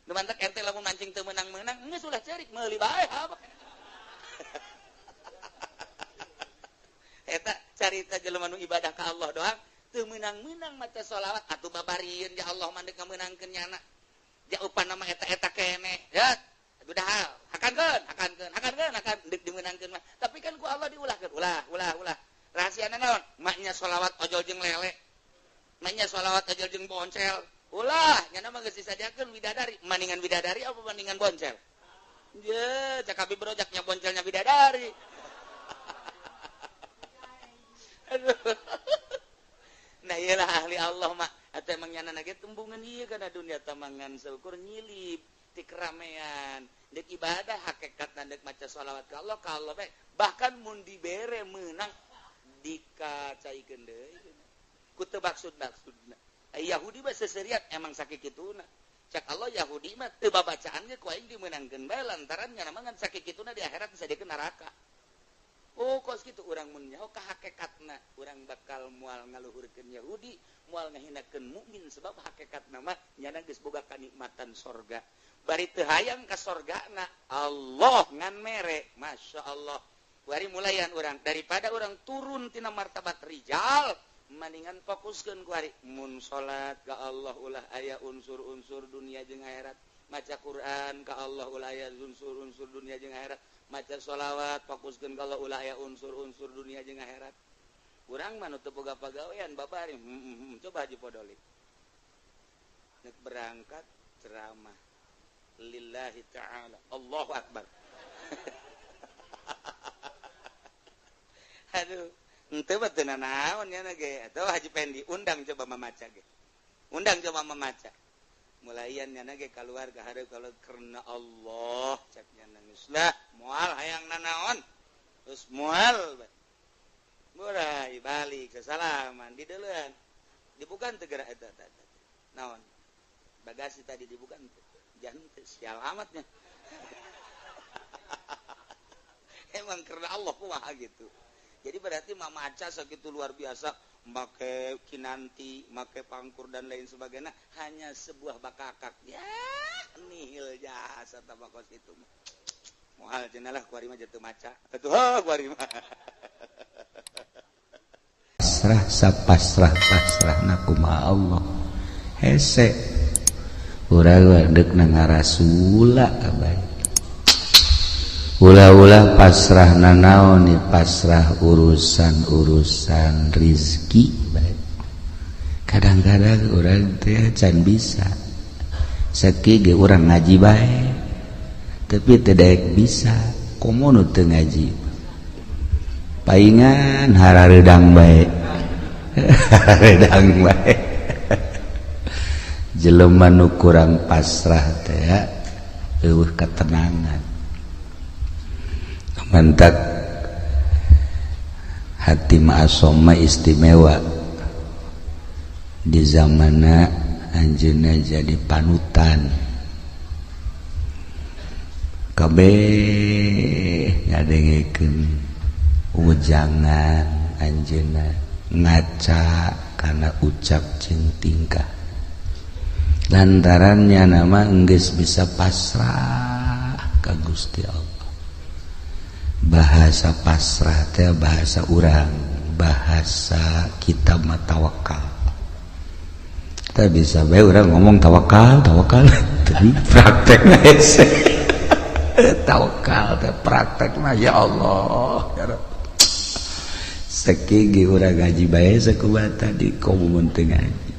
Nu mantak ente lamun mancing teu meunang-meunang geus ulah ceurik meuli bae apa. Eta carita jelema nu ibadah ka Allah doang teu meunang-meunang maca sholawat atuh babarieun ya Allah mah deuk ngameunangkeun nyana. Jaupan nama eta-eta keneh ya udah hakankeun hakankeun hakankeun hakan deuk dimeunangkeun mah tapi kan ku Allah diulahkeun ulah ulah ulah rahasiana naon maknya sholawat ojol jeung lele maknya sholawat ojol jeung boncel ulah nyana mah geus disadiakeun bidadari maningan bidadari apa maningan boncel ye cak abi brojaknya boncelnya bidadari. Aduh. Nah iyalah ahli Allah mah atau emang nyana ge tembungan ieu kana dunia tamangan seukur nyilip ti keramaian dek ibadah hakikatna dek maca sholawat ka Allah bae bahkan mun dibere meunang dikacaikeun deui ku teu maksud-maksudna. Yahudi mah seserian emang sakikituna cak Allah Yahudi mah teu babacaan ge ku aing dimeunangkeun bae lantaran nyana mah ngan sakikituna di akhirat disadiakeun neraka. Oh kos kitu urang mun nyaho ka hakikatna urang bakal moal ngaluhurkeun Yahudi moal ngahinakeun mukmin sebab hakikatna mah nyana geus boga kanikmatan sorga bari teu hayang ka sorgana Allah ngan mere Masya Allah. Bari mulayan urang daripada urang turun tina martabat rijal Maningan fokuskeun ku ari mun salat ka Allah ulah aya unsur-unsur dunia jeung akhirat, maca Quran ka Allah ulah aya unsur-unsur dunia jeung akhirat, maca sholawat fokuskeun ka Allah ulah aya unsur-unsur dunia jeung akhirat. Urang mah nu teu boga pagawean babari, coba Haji Podoli. Nek berangkat ceramah lillahi ta'ala, Allahu akbar. Aduh, henteu mah teu nanaon nya ge. Atau Haji Pendi undang coba mamaca ge. Undang coba mamaca. Mulaian nya ge kaluar ka hareup kalau karena Allah cek nya geus lah moal hayang nanaon. Terus moal mulai balik kesalaman di deuleun. Dibukan teu gerak eta eta. Naon? Bagasi tadi dibukan teu. Jangan teu sial amatnya. Emang karena Allah kumaha gitu. Jadi berarti mamaca segitu luar biasa, make kinanti, make pangkur dan lain sebagainya, hanya sebuah bakakak. Ya, nihil jasa tabakos itu. Moal cenah lah kuari mah jatuh maca. Atuh kuari mah. Pasrah sapasrah pasrahna kumaha Allah. Hese. Urang deuk na ngarasula bae. Ulah-ulah pasrah nanaon nih, pasrah urusan-urusan rizki baik. Kadang-kadang orang teh can bisa seki ge urang ngaji bae tapi teu daek bisa komo nu teu ngaji paingan harareudang bae harareudang bae jelema nu kurang pasrah teh eueuh ketenangan. Mantak hati ma'asoma istimewa di zamana anjeunna jadi panutan kabeh ngadengekeun ujangan anjeunna ngaca kana ucap jeung tingkah lantarannya nama enggeus bisa pasrah ka Gusti Allah. Bahasa pasrah teh bahasa urang, bahasa kita mah tawakal. Kita bisa bae urang ngomong tawakal, tawakal, tapi praktekna hese. Tawakal teh praktekna ya Allah, ya Rabb. Seki ge urang ngaji bae sakumaha tadi komo mun teu ngaji.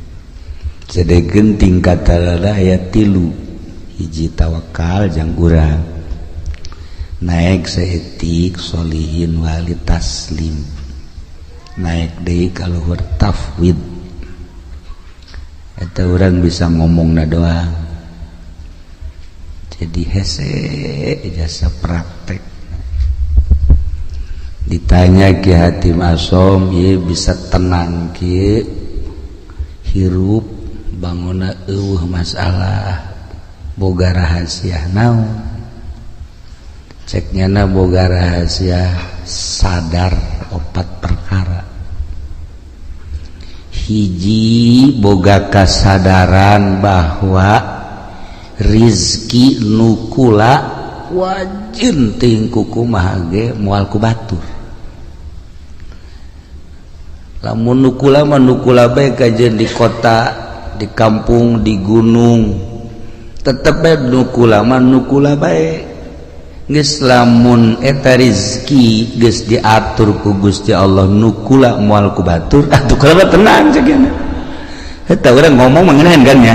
Sadegeun tingkatanna aya 3, hiji tawakal jang urang. Naik seetik solihin wali taslim, naik deui ka luhur tafwid. Eta urang bisa ngomongna doang jadi hese jasa praktek. Ditanya Ki Hatim Asom ieu bisa tenang kieu hirup bangunna eueuh masalah boga rahasia naon. Ceknya na boga rahasia sadar 4 perkara. Hiji boga kasadaran bahwa rizki nukula wajin ting kumaha ge moal ku batur. Lamun nukula mah nukula bae kajeun di kota, di kampung, di gunung. Tetep bae nukula mah nukula bae. Geus lamun eta rizki geus diatur ku Gusti Allah nukula moal ku batur atuh kula tenang ceukna. Eta urang ngomong mah ngeunaheun kan nya.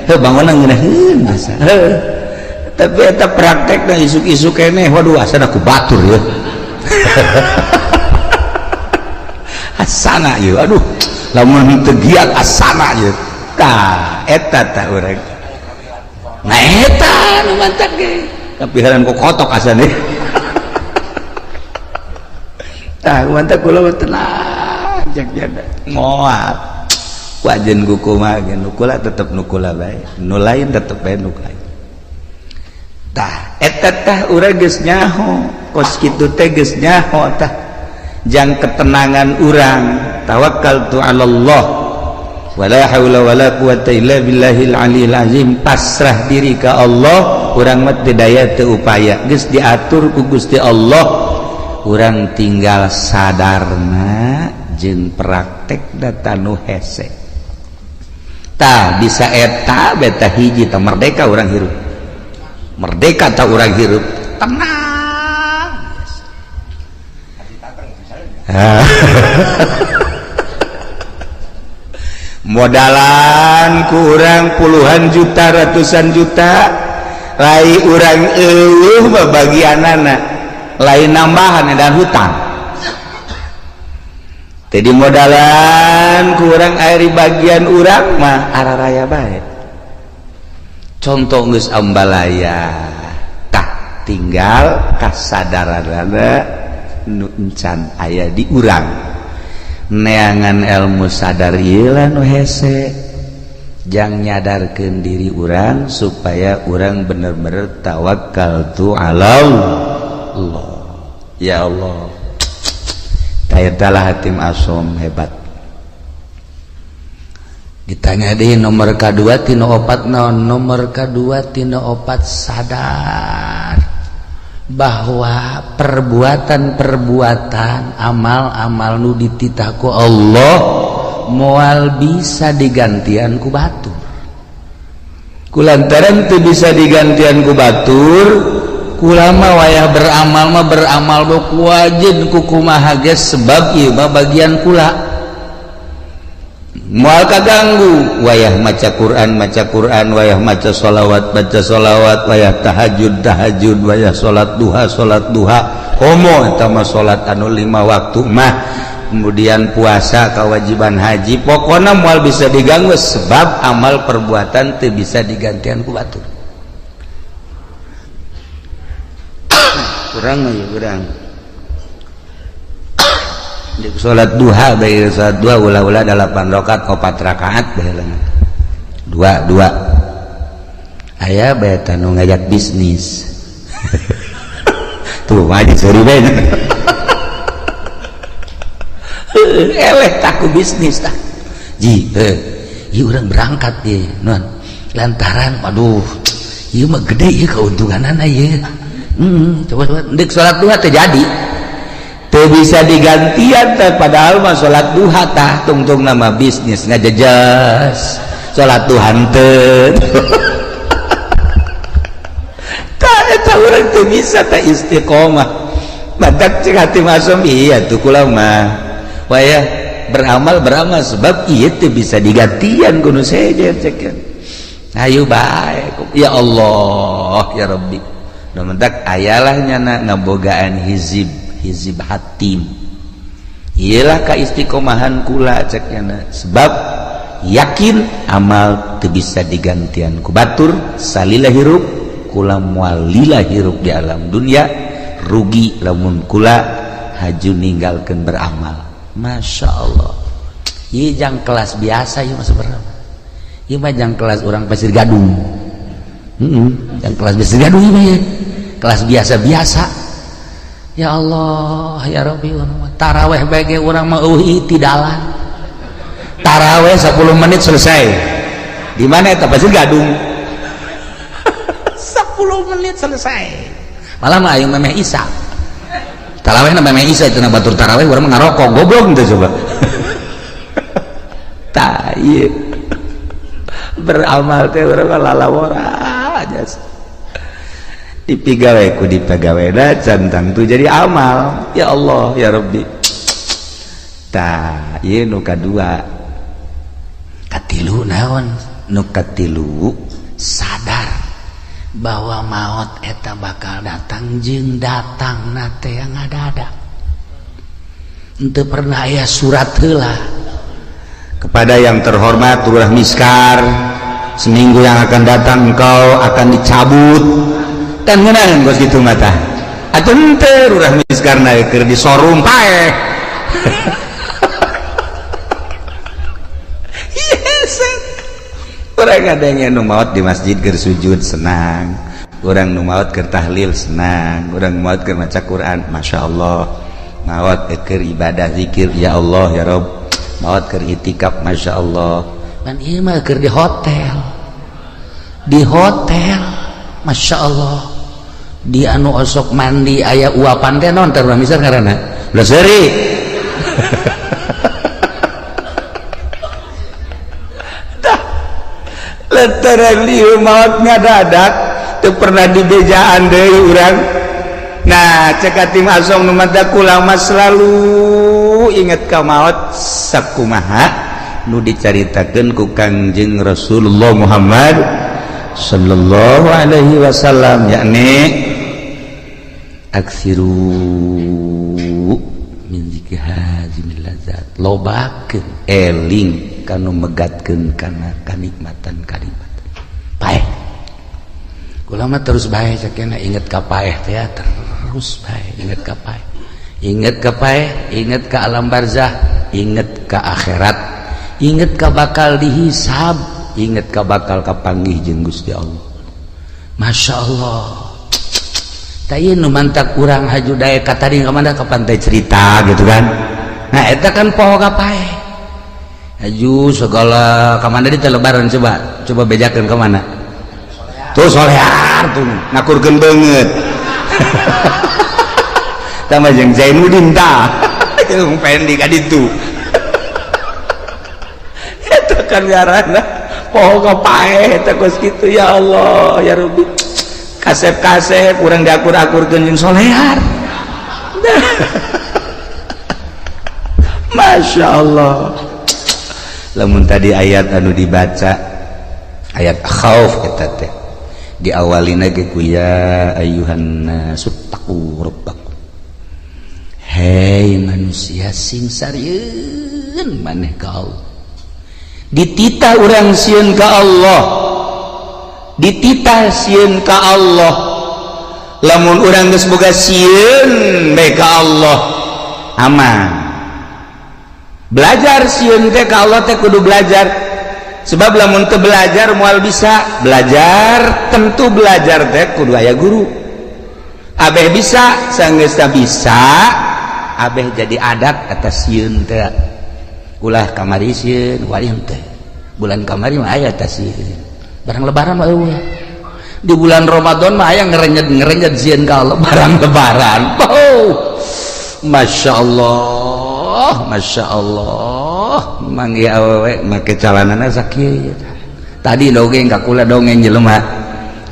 Heuh bangunna ngeunaheun biasa. Heuh. Tapi eta praktekna isuk-isuk keneh waduh asana ku batur ya. Asana ieu aduh lamun teu giat asana ieu. Tah eta tah urang. Nah eta nu mantak ge. Kapiharan ku kotok asane. Tah mantap kula tenang cek jada. Moal. Wajen ku kumaha ge nukula tetep nukula bae. Nu lain tetep bae nu lain. Tah eta tah urang geus nyaho, kos kitu teh geus nyaho tah. Jang ketenangan urang tawakkaltu 'ala Allah wala haula wala quwata illa billahil aliyil azim, pasrah diri ka Allah, urang mah teu daya teu upaya, geus diatur ku Gusti Allah, urang tinggal sadarna jeung praktek. praktek data nu hese. Tah bisa eta beta hiji tah merdeka urang hirup. Merdeka tah urang hirup tenang. Modalan kurang puluhan juta ratusan juta lai urang eueuh babagianana lain nambahan dan hutang. Jadi modalan kurang air bagian urang mah araraya bae. Contoh geus ambalaya tah tinggal kasadaranana nu encan aya di urang. Neangan ilmu sadar ieu lah nu hese jang nyadarkeun diri urang supaya urang bener-bener tawakal tu Allah. Ya Allah, talah Hatim Asom hebat. Ditanya deh nomor K2 tina opat naon? Nomor K2 tina opat sadar bahwa perbuatan-perbuatan amal-amal nu dititah ku Allah moal bisa digantian ku batur. Kulantaran teu bisa digantian ku batur, kulama wayah beramal mah beramal bok wajib ku kumaha ge sebab ieu mah bagian kula. Moal kaganggu wayah maca Quran maca Quran, wayah maca sholawat baca sholawat, wayah tahajud tahajud, wayah salat duha salat duha. Komo eta mah salat anu 5 waktu mah, kemudian puasa kewajiban haji, pokona moal bisa diganggu sebab amal perbuatan teu bisa digantian ku batur. Kurang mah ya kurang. Salat duha bae salat duha ulah-ulah 8 rakaat 4 rakaat bae dua dua. Aya bae tanu ngajak bisnis. Tuh maju seuri bae. Eleh taku bisnis tah. Ji, ieu urang berangkat ye, non. Lantaran aduh, ieu mah gede ieu keuntunganana ieu. Coba-coba ndek salat duha teh jadi. Teu bisa digantian teh padahal mah salat duha tah tungtung nama bisnis ngajejas salat duha henteu. Tah eta urang teu bisa teh istiqomah. Badak cek hati masum iya tuh kula mah wayah beramal beramal sebab ieu teu bisa digantian kudu sejen cek. Ayo bae ya Allah ya Rabbi. Nu mentak ayalah nyana ngabogaan hizib hizib hatim. Iyalah ka istiqomahan kula ceknya sebab yakin amal teu bisa digantian ku batur salila hirup kula moal lila hirup di alam dunia rugi lamun kula haju ninggalkeun beramal. Masya Allah, ieu jang kelas biasa ieu mah sebenarnya. Ieu mah jang kelas urang Pasir Gadung. Jang kelas Pasir Gadung ieu mah kelas biasa-biasa. Ya Allah ya Rabbi, taraweh bege urang mah eueuh itidalan. Taraweh 10 menit selesai. Di mana eta Pasir Gadung? 10 menit selesai. Malah mah ayeuna memeh Isa. Taraweh na memeh Isa itu na batur taraweh urang mah ngarokok goblok teh coba. Tah ieu. Beramal teh urang mah lalawora aja. Dipigawe ku dipegawena can tangtu jadi amal. Ya Allah ya Rabbi. Tah ieu nu kadua. Katilu naon? Nu katilu sadar bahwa maut eta bakal datang jeung datang na teh yang ada-ada. Henteu pernah aya surat heula. Kepada yang terhormat Lurah Miskar, seminggu yang akan datang engkau akan dicabut. Kan ngeunaan gos kitu mah tah. Atuh henteu Lurah Miskar na keur disorum paeh. Yes. Urang ngadenge nu maot di masjid keur sujud senang, urang nu maot keur tahlil senang, urang maot keur maca Quran masyaallah, maot keur ibadah zikir ya Allah ya Rabb, maot keur itikaf masyaallah. Pan ieu mah keur di hotel. Di hotel masyaallah. Di anu osok mandi aya uapan teh naon teh urang misal ngaranna? Ulah seuri. Lantaran lieur maot ngadadak, teu pernah dibejaan deui urang. Nah, cek tim asong nu mata kula mah selalu inget ka maot, sakumaha nu dicaritakeun ku Kangjeng Rasulullah Muhammad sallallahu alaihi wasallam, yakni aksiru min zikri hazimil lazat, lobakeun eling kanu megatkeun kana kanikmatan kanikmatan paeh. Kula mah terus bae cekena inget ka paeh teh, terus bae inget ka paeh, inget ka paeh, inget ka alam barzah, inget ka akhirat, inget ka bakal dihisab, inget ka bakal kapanggih jeung Gusti Allah. Masya Allah. Tah, nu mantak urang haju daek ka tadi ka mana, ka Pantai Cerita gitu kan. Nah, eta kan poho ka paeh. Haju segala ka mana di Lebaran, coba coba bejakeun ka mana tuh. Solear tuh ngakurkeun beungeut tambah jeung Zainuddin tah jeung Fendi ka ditu. Eta kan ngaranna poho ka paeh eta kos kitu. Ya Allah ya Rabbi, kasep-kasep kurang diakur-akurkeun jeung solear. Masya Allah. Lamun tadi ayat anu dibaca ayat khauf, eta teh diawali ge ku ya ayyuhan nasuttaqu rabbakum, hei manusia, sing sarieun maneh ka Allah. Dititah urang sieun ka Allah, dititah sieun ka Allah. Lamun urang geus boga sieun bae ka Allah, aman. Belajar sieun teh ka Allah teh kudu belajar, sebab lamun teu belajar moal bisa. Belajar, tentu belajar teh kudu aya guru. Abeh bisa, sanggeus bisa, abeh jadi adat atas sieun teh. Ulah kamari sieun, wayang teh bulan kamari mah aya teh sieun. Barang Lebaran mah eueuh. Di bulan Ramadan mah aya ngerenyet ngerenyet sieun ka Allah barang Lebaran. Oh, Masya Allah, Masya Allah. Manggih awewe make calanana sakieu. Tadi dongeng ka kula, dongeng jelema,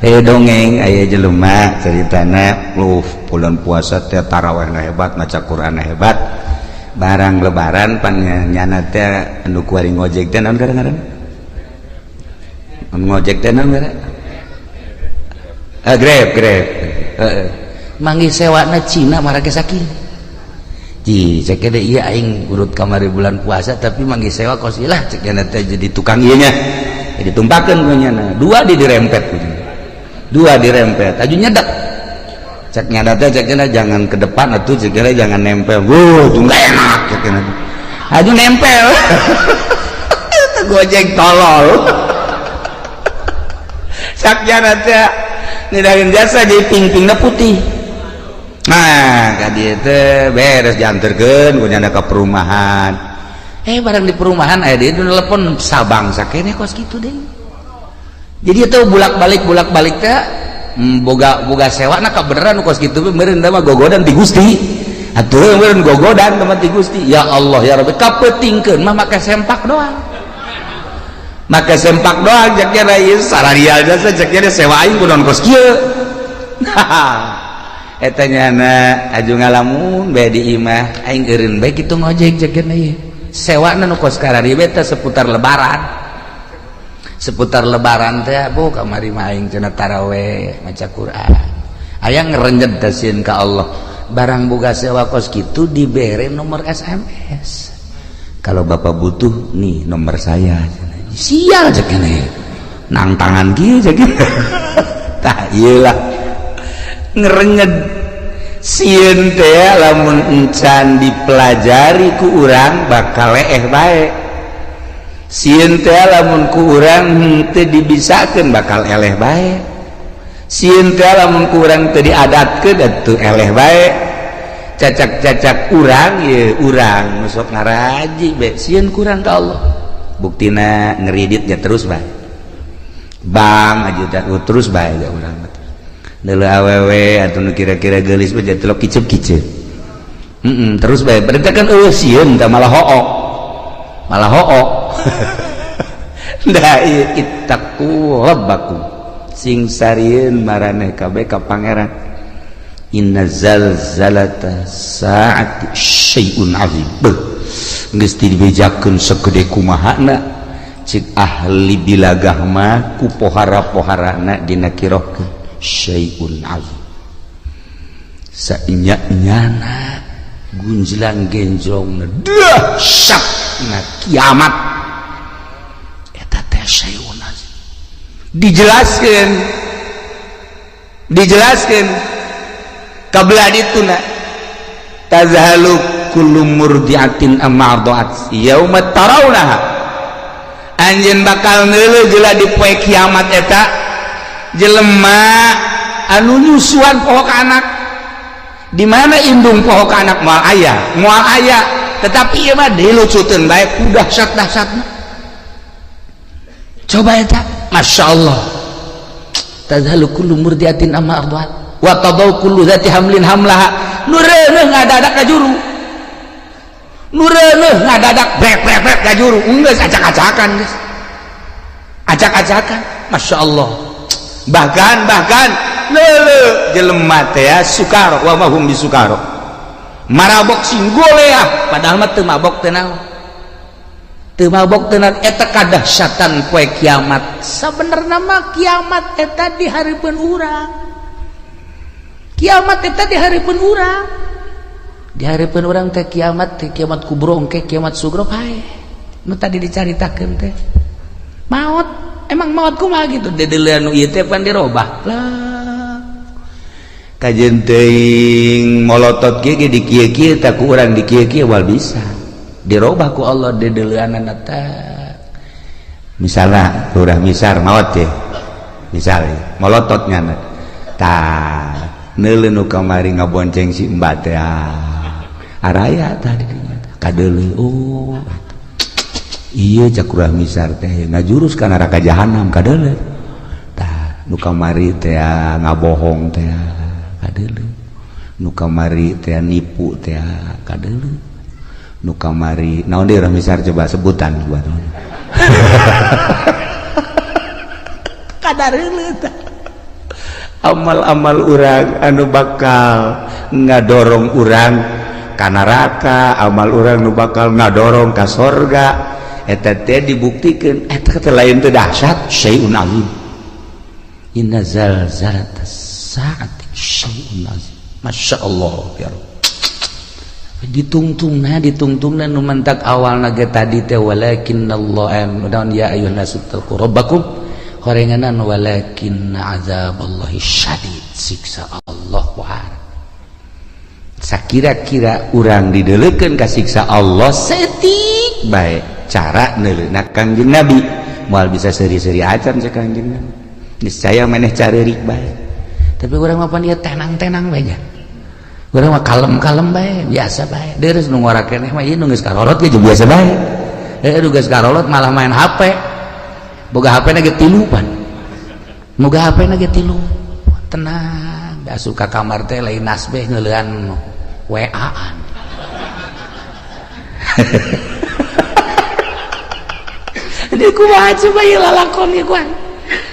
dongeng aya jelema ceritana lu bulan puasa teh tarawihna hebat, maca Quran hebat. Barang Lebaran pan nyana teh anu kuari ngojek teh naon ngaran, anu ngojek teh naon ngaran? Ah, Grab, Grab. Heeh, manggih sewana Cina marake sakieu. Ji, cek deh, iya aing urut kamari bulan puasa tapi manggih sewa kos lah, cek teh jadi tukang ieu nya. Jadi tumpakeun ku nyana. Dua di dirempet, dua dirempet, aju nyedak. Cek nyadat teh, cek jangan ke depan atuh, cek jangan nempel. Wuh, tuh nggak enak, cek aju nempel. Itu gojek tolol. Cek nyadat teh ngedahin jasa jadi ping-pingna putih. Nah, ka dieu teh beres dianterkeun ku nyana ke perumahan. Barang di perumahan aya dia telepon Sabang sakene kos kitu deh. Jadi itu bulak-balik bulak-balik teh boga boga sewa nah kebeneran kos kitu meureun mah gogodan ti Gusti. Atuh meureun gogodan teman ti Gusti. Ya Allah ya Rabbi, kapeutingkeun mah make sempak doang. Make sempak doang cek nya ieu sararial jasa, cek nya sewa aing kunaon kos kieu. Eta nyana aju ngalamun bae di imah aing eureun bae kitu ngojek, cek nya ieu. Sewana nu kos karari teh seputar Lebaran, seputar Lebaran teh bu kamari mah aing cenah taraweh maca Quran, aya ngerenjet teh sieun ka Allah. Barang boga sewa kos kitu dibere nomor SMS, "Kalau Bapak butuh, nih nomor saya." Sial, cek nya nang tangan kieu, cek tah ieu lah ngerenyet sieun teh. Lamun encan dipelajari ku urang bakal leeh bae. Sieun teh lamun ku urang henteu dibisakeun bakal eleh bae. Sieun teh lamun ku urang teu diadatkeun atuh eleh bae. Cacak-cacak urang ye, urang sok ngaraji be sieun kurang ka Allah, buktina ngeriditnya terus bae. Bang aja terus bae ya urang deuleu awewe atau nu kira-kira geulis mah jadi kicep-kicep. Terus bae berarti kan eueuh sieun tah, malah hook, malah hook. Da ittaqu rabbakum, sing sarieun maraneh kabeh ka pangeran. Inna zalzalata saati syai'un azim. Beuh, geus dibejakeun segede kumahana cik ahli bilagah mah ku pohara-poharana dina kirohkeun syai'un azim. Sainya-nyana gunjlang genjrongna dahsyatna kiamat eta teh syai'un azim. Dijelaskeun dijelaskeun kabelah dituna tazhalu kullu murdiatin amma arda'at yauma tarawnaha, anjeun bakal neuleuh jeula di poe kiamat eta jelema anu nyusuan poho ka anak. Di mana indung poho ka anak? Moal aya, moal aya. Tetapi ieu mah dilucuteun bae ku dahsyat-dahsyatna. Coba eta, Masya Allah. Tazhalu kullu murdiatin amma arda'at wa tadau kullu dzati hamlin hamlaha. Nu reuneuh ngadadak ka juru, nu reuneuh ngadadak brek brek brek ka juru, geus acak-acakan, geus acak-acakan. Masya Allah. Bahkan bahkan lele jelema teh ya sukaro wa mahum bisukaro, marabok sing goleah padahal mah teu mabok teu naon, teu mabok teu naon. Eta kadahsyatan poe kiamat. Sabenerna mah kiamat eta di hareupeun urang, kiamat eta di hareupeun urang, di hareupeun urang teh kiamat teh, kiamat kubro engke, kiamat sugro pae nu tadi dicaritakeun teh. Maot, emang maot kumaha gitu, dedeuleun nu ieu teh pan dirobah lah. Kajeun teuing molotot kieu ge di kieu-kieu tak ku urang di kieu-kieu wal bisa dirobah ku Allah dedeuleunana teh. Misalna Lurah Misar maot teh, misalnya molotot nyana tah neuleuh nu kamari ngabonceng si Mbak teh, araya tah di dinya kadeuleu. Oh iya, cak Lurah Misar teh ngajurus ka neraka jahanam, kadeuleu tah. Nu kamari teh ngabohong teh, kadeuleu. Nu kamari teh nipu teh, kadeuleu. Nu kamari naon deui, Lurah Misar, coba sebutan buat kadareuleu tah. Amal-amal urang anu bakal ngadorong urang ka neraka, amal urang nu bakal ngadorong ka sorga, eta teh dibuktikeun eta teh lain teh dahsyat, syai'un azim. Inna zalzalatas saati syai'un azim. Masya Allah ya Rabb. Ditungtungna ditungtungna nu mantak awalna ge tadi teh walakinnallah naon ya ayyuhan nasu taqu rabbakum, horenganan walakin azaballahi syadid, siksa Allah wahar. Sakira-kira urang dideleukeun ka siksa Allah setik bae cara neuleuna Kangjeng Nabi, moal bisa seuri-seuri acan cek Kangjeng Nabi, niscaya maneh careurik bae. Tapi urang mah pan ieu tenang-tenang bae nya, urang mah kalem-kalem bae, biasa bae. Deres nu ngora keneh mah ieu nu geus karolot ge biasa bae. Nu geus karolot malah main HP, boga HP na ge tilu pan, boga HP na ge tilu, tenang. Asup ka kamar teh lain nasbeh ngeulean WA-an. Di kumaha coba ieu lalakon ieu kuan,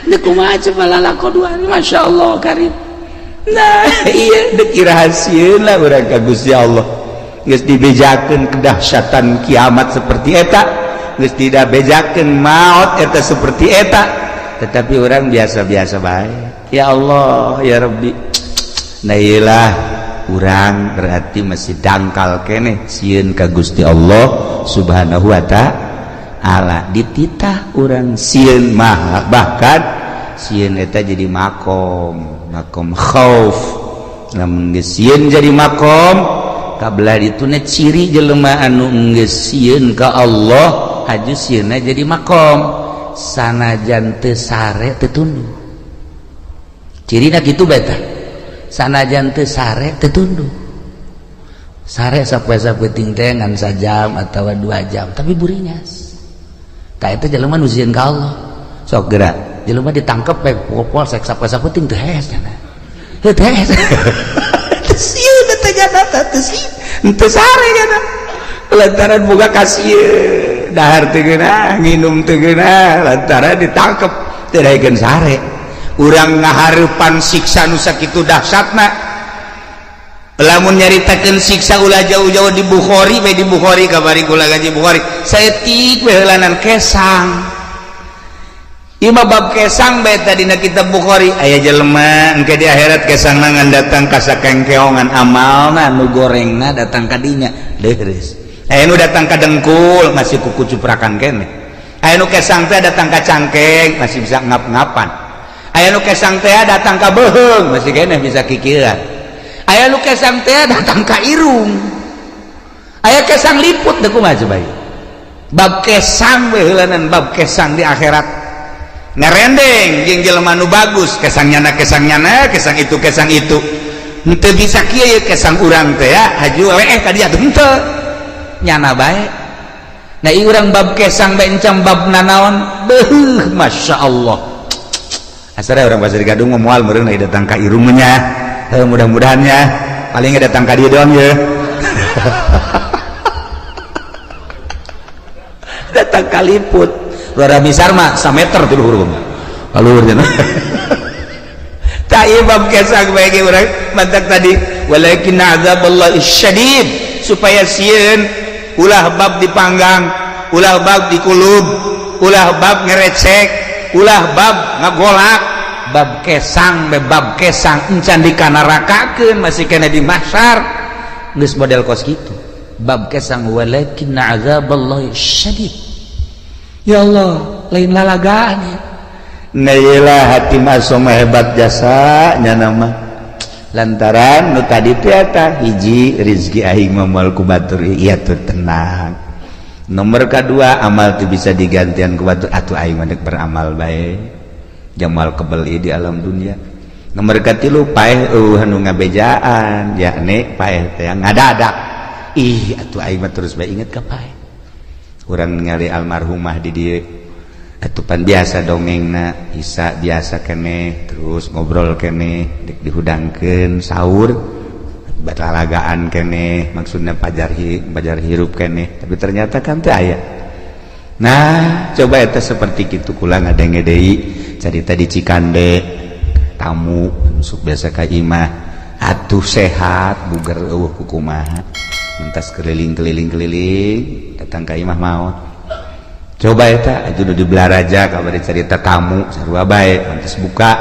di kumaha coba lalakon dua, Masya Allah karim. Nah iya, dek rahasieun lah urang ka Gusti Allah. Geus dibejakeun kedahsyatan kiamat seperti eta, geus tidak bejakeun maot eta seperti eta, tetapi orang biasa-biasa bae. Ya Allah ya Rabbi. Nah iyalah urang berarti masih dangkal keneh sieun ka Gusti Allah Subhanahu wa ta'ala. Dititah urang sieun mah, bahkan sieun eta jadi makom, makom khauf. Lamun geus sieun jadi makom kabelah dituna ciri jelema anu geus sieun ka Allah haju sieunna jadi makom, sanajan teu sare teu tunduh. Cirina kitu bae tah, sanajan teu sare teu tunduh. Sare sapoe-sapoe teh ngan sajam atawa 2 jam tapi buringas. Tah eta jelema nu sieun ka Allah. Sok geura jelema ditangkep bae polsek sapoe-sapoe teu hees cenah. Heuh teu hees. Teu sieun eta jana teh, teu sieun. Teu sare jana. Lantaran boga kasieun. Dahar teu geunah, nginum teu geunah, lantaran ditangkep teu daekeun sare. Urang ngahareupan siksa nu sakitu dahsyatna. Lamun nyaritakeun siksa ulah jauh-jauh, di Bukhari we, di Bukhari kabari kula ngaji Bukhari saeutik we heulanan kesang. Ima bab kesang bae tadi na kitab Bukhari, aya jelema engke di akhirat kesangna ngan datang ka sakengkeongan amalna nu gorengna datang ka dinya leures. Aya nu datang ka dengkul, masih kuku cuprakan keneh. Aya nu kesang teh datang ka cangkeng, masih bisa ngap-ngapan. Aya nu kesang teh datang ka beuheung, masih keneh bisa kikiran. Aya nu kesang teh datang ka irung, aya kesang liput teh. Kumaha coba bab kesang we heulanan? Bab kesang di akhirat ngarendeng jeung jelema nu bagus, kesang nyana, kesang nyana, kesang itu, kesang itu. Henteu bisa kieu ye kesang urang teh ya, haju we ka dieu henteu nyana bae. Nah, ieu urang bab kesang bae encam bab nanaon. Beuh, Masya Allah, asal urang Pasir Gadung mah moal meureun datang ka irung nya. Mudah-mudahan ya, paling datang ka dieu doang ya, datang ka liput. Luar misar mah sameter tuh luhur luhur. Tak ieu bab kesang bae urang mantak tadi, walakin azaballah syadid, supaya sieun ulah bab dipanggang, ulah bab dikulub, ulah bab ngerecek, ulah bab ngagolak. Bab kesang be, bab kesang encan dikanarakakeun, masih kena di mahsyar geus model kos kitu bab kesang. Walakin azaballah syadid. Ya Allah, lain lalagaan ya. Nah, iyalah hati masuk hebat jasanya nama lantaran nu tadi teh eta hiji rizki aing mah moal ku batur, iya tuh tenang. Nomor kedua, amal tuh bisa digantian ku batur, atuh aing mah beramal bae jamal kebeli di alam dunia. Nomor katilu, paeh eueuh anu ngabejaan, yakni paeh teh ngadadak. Ih, atuh aing mah terus bae inget ka paeh. Urang ningali almarhumah di dieu atupan biasa dongengna isa biasa keneh, terus ngobrol keneh, dek dihudangkeun sahur batlalagaan keneh, maksudnya pajar pajar hirup keneh, tapi ternyata kan teu aya. Nah, coba eta seperti kitu. Kula ngadenge deui carita di Cikande, tamu masuk biasa ka imah, atuh sehat buger, eueuh kukumaha, mentas keliling-keliling keliling, datang ka imah maot. Coba eta aju di Belaraja kabar cerita, tamu sarua bae, mentas buka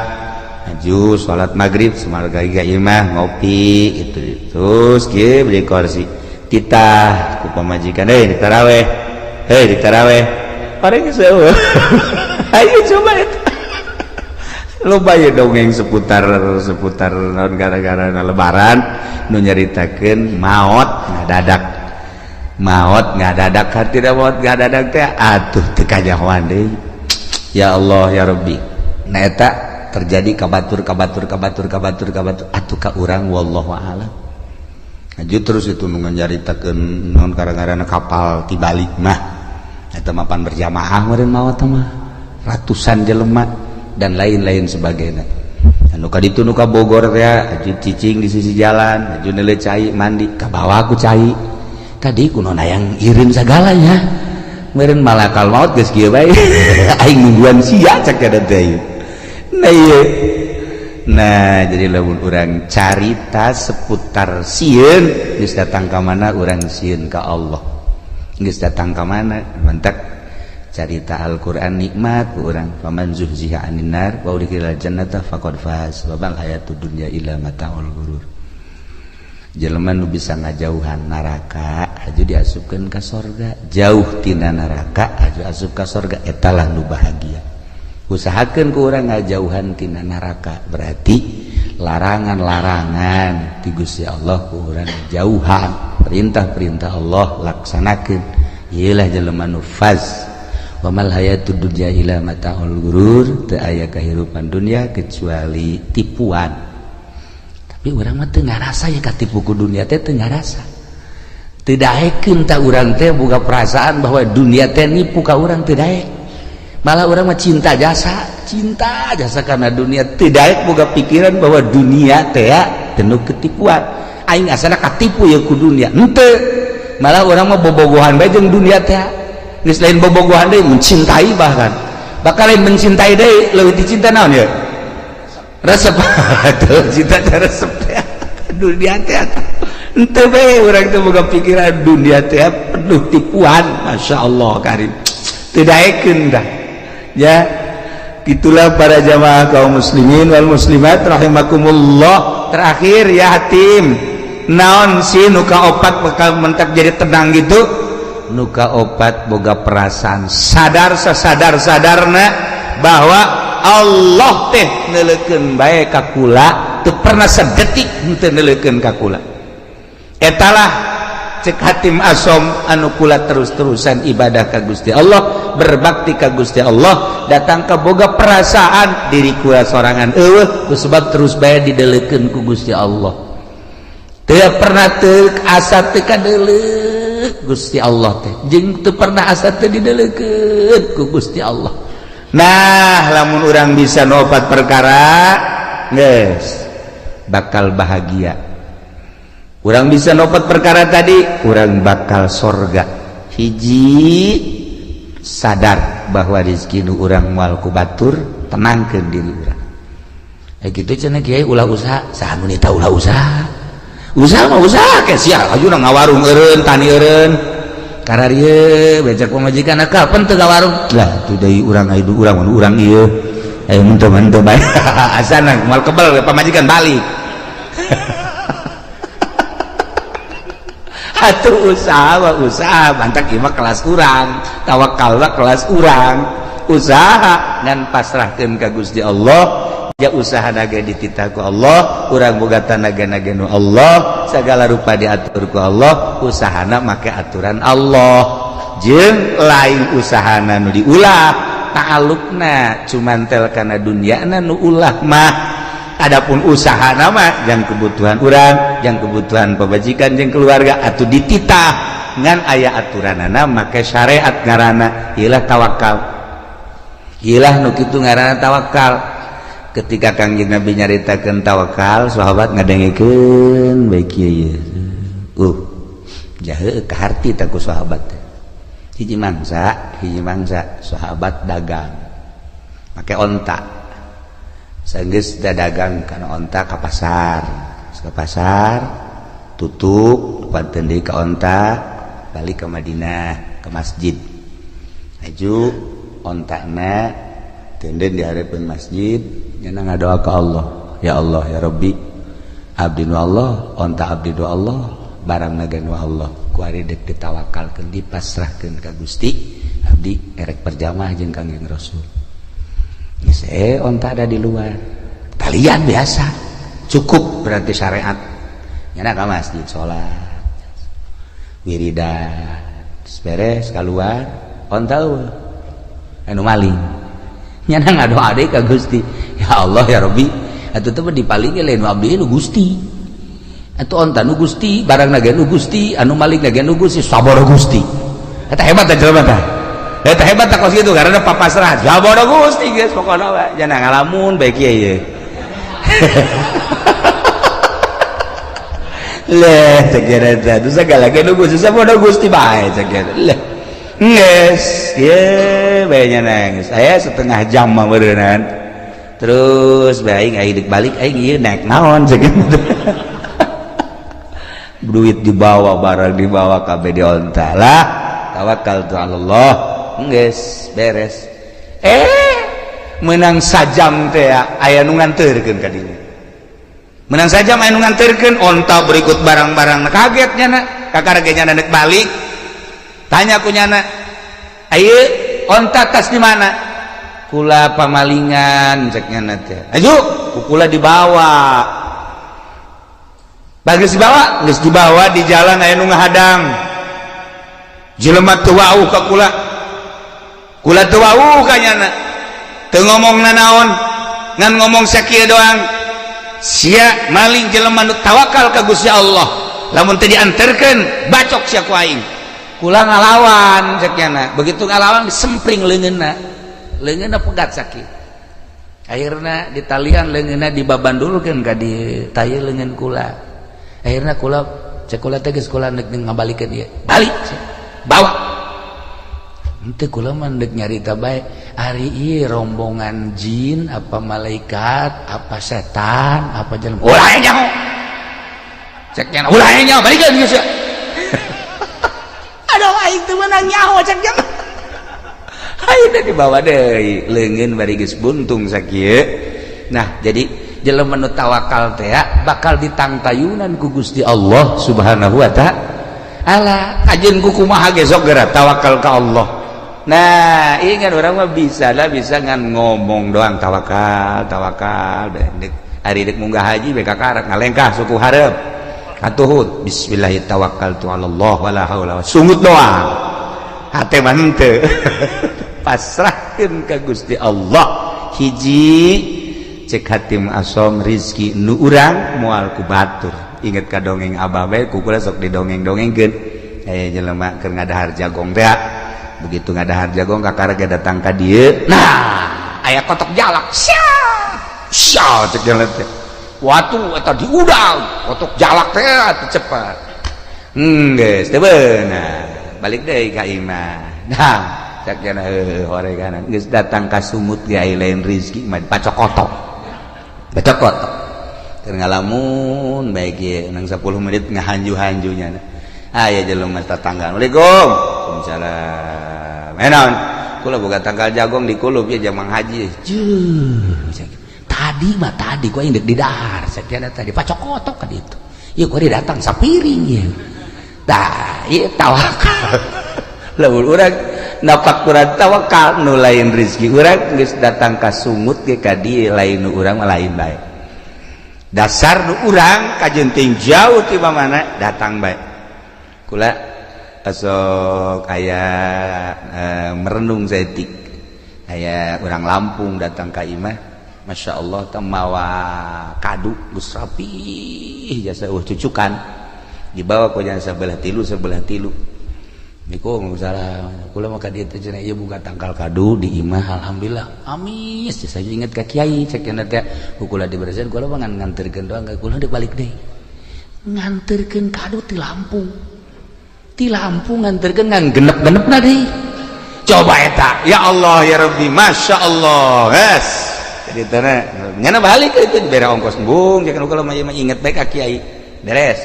aju salat maghrib semarga ka imah ngopi itu, terus kieu beli kursi, titah ku pamajikan, "Hei, di taraweh, hei, di taraweh." Orang geus. Ayo coba eta loba ya dongeng seputar seputar naon, gara-gara lebaran nu nyaritakeun maot ngadadak, maot ngadadak, hati maot ngadadak teh atuh teu kanyahoan deui. Ya Allah, ya Rabbi. Nah, eta terjadi ka batur, ka batur, ka batur, ka batur, ka batur atuh ka urang, wallahu a'lam. Aju terus itu nu nyaritakeun naon, gara-gara kapal tibalik mah eta mapan berjamaah meureun maot mah ratusan jelema dan lain-lain sebagainya. Anu ka ditu nu ka Bogor teh aju cicing di sisi jalan, aju neuleuh cai, mandi ka bawah ku cai tadi kuno hayang irin sagalanya meureun malakal maut geus kieu bae, aing nungguan sia cek eta teh. Nah, ieu. Nah, jadi lamun urang carita seputar sieun, geus datang ka mana urang sieun ka Allah, geus datang ka mana. Mantak carita Al-Qur'an nikmat ku urang, faman zuhziha 'anil nar wa udkhilal jannata faqad faz wa mal hayatud dunya illa mataul ghurur. Jelema nu bisa ngajauhan neraka aju diasupkeun ka sorga, jauh tina neraka aju asup ka sorga, etalah nu bahagia. Usahakeun ku urang ngajauhan tina neraka, berarti larangan-larangan ti Gusti Allah ku urang jauhan, perintah-perintah Allah laksanakeun. Ieulah jelema nu faz. Wa mal hayatud dunya illa mataul ghurur, teu aya kahirupan dunia kecuali tipuan. Tapi urang mah teu ngarasa ya katipu ku dunia teh, teu ngarasa, teu daekeun. Tah, urang teh boga perasaan bahwa dunia teh nipu ka urang, teu daek. Malah urang mah cinta jasa, cinta jasa karena dunia, teu daek boga pikiran bahwa dunia teh ya penuh ketipuan. Aing asana katipu ya ku dunia, henteu. Malah urang mah bobogohan bae jeung dunia teh. Geus lain bobogohan deui, mencintai bahkan. Bakal lain mencintai deui, leuwih dicinta naon ya? Resep. Tuh, cinta teh resep teh. Dunia teh henteu bae urang teh boga pikiran dunia teh penuh tipuan, Masya Allah karim. Teu daekeun dah. Ya, itulah para jamaah kaum muslimin wal muslimat rahimakumullah. Terakhir ya Hatim, naon sih nu kaopat bakal mentak jadi tenang gitu? Nu kaopat boga perasaan sadar sasadar sadarna bahwa Allah teh neuleukeun bae ka kula, teu pernah sedetik henteu neuleukeun ka kula. Etalah cek Hatim Asom anu kula terus-terusan ibadah ka Gusti Allah, berbakti ka Gusti Allah, datang ke boga perasaan diri kula sorangan eueuh kusebab terus bae dideulekeun ku Gusti Allah. Teu pernah teu asa teu kadeuleuk Gusti Allah teh, jeung teu pernah asa teu dideulekeun ku Gusti Allah. Nah, lamun urang bisa nopat perkara geus bakal bahagia. Urang bisa nopat perkara tadi, urang bakal sorga. Hiji, sadar bahwa rezeki nu urang moal ku batur, tenangkeun diri urang. Eh kitu cenah kiai ulah usaha, saha nu nita ulah usaha? Usaha mah usaha ke sia aju ngawarung eureun, tani eureun. Kararieu becak pamajikan kapan teu ngawarung? Lah tuh deui urang aya urang urang ieu. Ayo mun teu bae. Asana moal kebel pamajikan balik. Atuh usaha mah usaha, bantak ieu mah kelas urang, tawakal mah kelas urang. Usaha ngan pasrahkeun ka Gusti Allah, ya usaha naga dititah ku Allah, urang boga tanaga naga nu Allah, segala rupa diatur ku Allah, usahana make aturan Allah. Jeung lain usahana nu diulah, ta'alluqna cuman tel kana dunyana nu ulah mah. Adapun usaha nama yang kebutuhan urang, yang kebutuhan pemajikan jeung keluarga atau dititah ngan aya aturanana make syariat ngaranna ilah tawakal. Ilah nu kitu ngaranna tawakal. Ketika Kangjeng Nabi nyaritakeun tawakal, sahabat ngadengekeun bae kieu ieu. Jahe kaharti tah ku sahabat teh. Hiji mangsa sahabat dagang make onta. Sanggeus dagang kana onta ka pasar. Ka pasar tutup panten deui ka onta balik ke Madinah ke masjid. Aju ontana tenden di hareupeun masjid nyana ngadoa ka Allah. Ya Allah ya Rabbi, abdi nu Allah, onta abdi nu Allah, barang naga nu Allah. Ku ari deuk ditawakalkeun dipasrahkeun ka Gusti, abdi erek berjamaah jeung Kangjeng Rasul. Geus onta ada di luar. Talian biasa. Cukup berarti syariat. Nyana ka masjid salat. Wiridan, beres keluar, onta eueuh. Anu maling. Nyana ngadoa deui ka Gusti. Ya Allah ya Rabbi, atuh teh dipaling lain abdi nu Gusti. Atuh onta nu Gusti, barang naga nu Gusti, anu maling naga nu Gusti, sabar Gusti. Eta hebat teh jelema teh. Eta hebat teh kos kitu karena papasrah. Sabar Gusti geus pokona we. Jangan ngalamun bae kieu ieu. Leh cek eta teh segala ge nu Gusti sabar Gusti bae cek eta. Leh. Geus, ieu bae nya nangis. Aya setengah jam mah meureunnan. Terus bae aing deuk balik aing ieu naik naon cek eta. Duit dibawa, barang dibawa kabeh di onta lah. Tawakal tu Allah. Geus beres. Menang sajam teh aya nu nganterkeun ka dieu. Menang sajam aya nu nganterkeun onta berikut barang-barang. Kaget nyana, kakara ge nyana deuk balik. Tanya ku nyana, "Ayeuna onta tas di mana?" Kula pamalingan cek nyana teh. Aju, ku kula dibawa. Bagus dibawa, geus dibawa di jalan aya nu ngahadang. Jelema teu wauh ka kula. Kula teu wauh ka nyana. Teu ngomong nanaon, ngan ngomong sakieu doang. Sia maling jelema nu tawakal ka Gusti Allah. Lamun teu dianterkeun, bacok sia ku aing. Kula ngalawan cek nyana. Begitu ngalawan disempring leungeunna. Leungeunna pegat sakieu. Akhirna ditalian leungeunna dibabandulkeun ka di taye leungeun kula. Akhirna kula cek kula teh geus kula neuk ngabalikeun ieu. Balik bawa. Henteu kula mah deuk nyarita bae ari ieu rombongan jin apa malaikat apa setan apa jelema ulah nyaho. Cek nya ulah nyaho balikeun geus. Aduh aing teu meunang nyaho cek nya. Hayu dibawa deui leungeun bari geus buntung sakieu. Nah, jadi jelema nu tawakal teh bakal ditangtayunan ku Gusti Allah Subhanahu wa ta'ala. Kajeun ku kumaha ge sok geura tawakal ka Allah. Nah, ingat orang mah bisa lah bisa ngan ngomong doang tawakal, tawakal dek ari dek munggah haji be kakarak ngalengkah suku hareup. Katuhut bismillah tawakkaltu ala Allah wala haula sungut doang. Hate mah henteu. Pasrahkeun ka Gusti Allah. Hiji cek hatim asom rizki nu urang moal ku batur. Inget ka dongeng abah bae ku kula sok didongeng-dongengkeun. Aya jelema keur ngadahar jagong teh. Begitu ngadahar jagong kakara ge datang ka dieu. Nah, aya kotok jalak. Sia. Sia cek jalan teh. Watu eta diudang, kotok jalak teh atuh cepat. Geus teu beunang. Balik deui ka imah. Nah, cek jana heuh horeganan geus datang ka sumut ge aya lain rizki mah pacokotok. Pacokotok. Keur ngalamun bae ge nang 10 menit ngahanju-hanjunya. Aya jelema tetangga. Assalamualaikum. Waalaikumsalam. Naon? Kula boga tangkal jagong di kulub ya jamang haji. Jeuh. Tadi mah tadi gua indek di dahar, sakiana tadi pacokotok ka ditu. Ieu gua datang sapiring ieu. Tah, ieu tawakal. Lamun urang napak kurang tawakal nu lain rezeki urang geus datang ka sungut ge ka dieu lain nu urang mah lain bae. Dasar nu urang kajeun ting jauh ti mana datang bae. Kula sok aya merenung saeutik. Aya urang Lampung datang ka imah, Masya Allah teh mawa kadu geus rapih jasa eueuh cucukan. Dibawa ku jasa sebelah tilu sebelah tilu. Niku salah kula mah ka dieu teh cenah ieu buka tangkal kadu di imah alhamdulillah. Amis saya inget ka kiai cek cenah teh ku kula dibersihan kula mah ngan nganterkeun doang ka kula dek balik deui. Nganterkeun kadu ti Lampung. Ti Lampung nganterkeun ngan genep-genepna deui. Coba eta, ya Allah ya Rabbi, Masya Allah. Yes. Jadi tanah nyana balik itu dibere ongkos embung jangan kula mah inget bae ka kiai. Beres.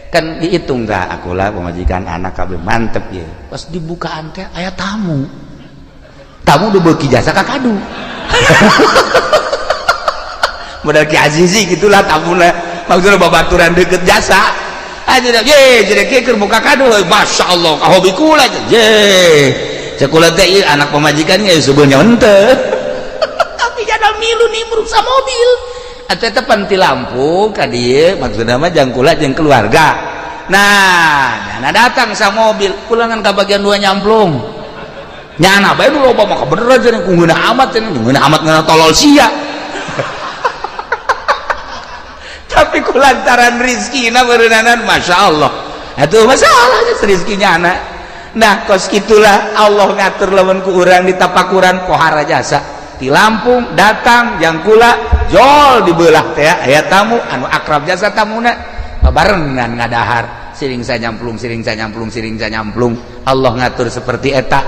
Kan dihitung dah akulah pemajikan anak kabeh mantep ya. Pas dibukaan teh aya tamu. Tamu udah beuki jasa ka kadu. Modal Ki Azizi gitulah tamuna. Maksudnya babaturan deket jasa. Aja ye jadi kieu keur buka kadu Masya Allah ka hobi kula ye. Cek kula teh ieu anak pemajikan ge sebenarnya henteu. Tapi jada milu nimbrung sa mobil. Atuh eta pan ti Lampung ka dieu maksudna mah jang kula jeung keluarga. Nah, nyana datang sa mobil, kulangan ka bagian dua nyamplung. Nyana bae nu loba mah kabeneran cenah ku ngeunah amat cenah, ngeunah amat ngeunah tolol sia. Tapi ku lantaran rizkina beureunanan Masya Allah. Atuh masalahnya rizkinya anak. Nah, kos itulah Allah ngatur lamun ku urang ditapakuran pohara jasa. Di Lampung datang jang kula jol dibelah teh aya tamu anu akrab jasa tamuna babarengan ngadahar siring sanyamplung siring sanyamplung siring sanyamplung. Allah ngatur seperti eta.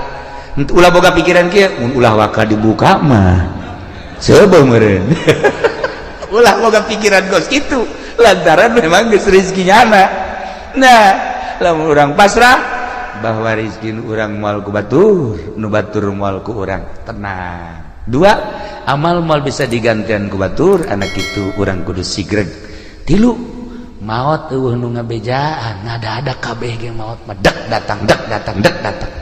Ulah boga pikiran kieu mun ulah waka dibuka mah seubeuh meureun. Ulah boga pikiran kos kitu lantaran memang geus rezekinya anak. Nah, lamun urang pasrah bahwa rezeki nu urang moal ku batur, nu batur moal ku urang tenang. Dua, amal moal bisa digantian ku batur, anak itu urang kudu sigreg. Tilu, maot eueuh nu ngabejaan, ngada-ada kabeh ge maot mah dek datang dek datang dek datang.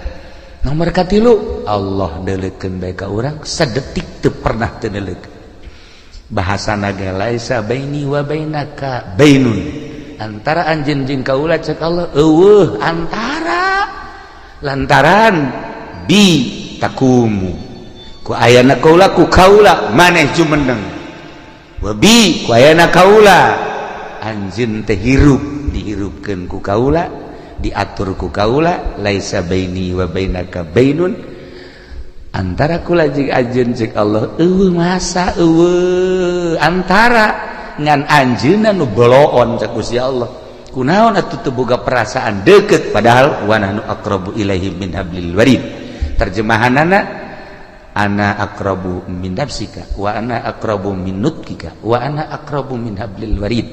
Nomor katilu, Allah deuleukeun bae ka urang sadetik teu pernah teu deuleukeun. Bahasana ge laisa baini wa bainaka bainun. Antara anjeun jeung kaula cek Allah eueuh antara lantaran bi takumu ku ayana kaula ku kaula maneh jumeneng wa bi ku ayana kaula anjeun teh hirup dihirupkeun ku kaula diatur ku kaula laisa baini wa bainaka bainun antara kula jeung anjeun cek Allah eueuh masa eueuh antara ngan anjeunna nu boloon cek Gusti Allah kunaon atuh teu boga perasaan deukeut padahal wa nahnu aqrabu ilaihi min hablil warid. Terjemahanana, ana aqrabu min nafsika wa ana aqrabu min nutkika wa ana aqrabu min hablil warid.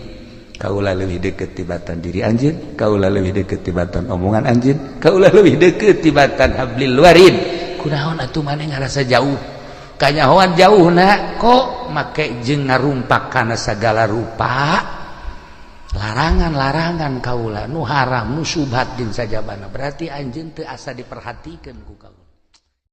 Kaula leuwih deukeut tibatan diri anjeun, kaula leuwih deukeut tibatan omongan anjeun, kaula leuwih deukeut tibatan hablil warid. Kunaon atuh maneh ngarasa jauh? Kanyahoan jauh na kok make jeung ngarumpak kana sagala rupa larangan-larangan kaula nu haram, nu subhat jeung sajabana. Berarti anjeun teu asa diperhatikeun ku kaula.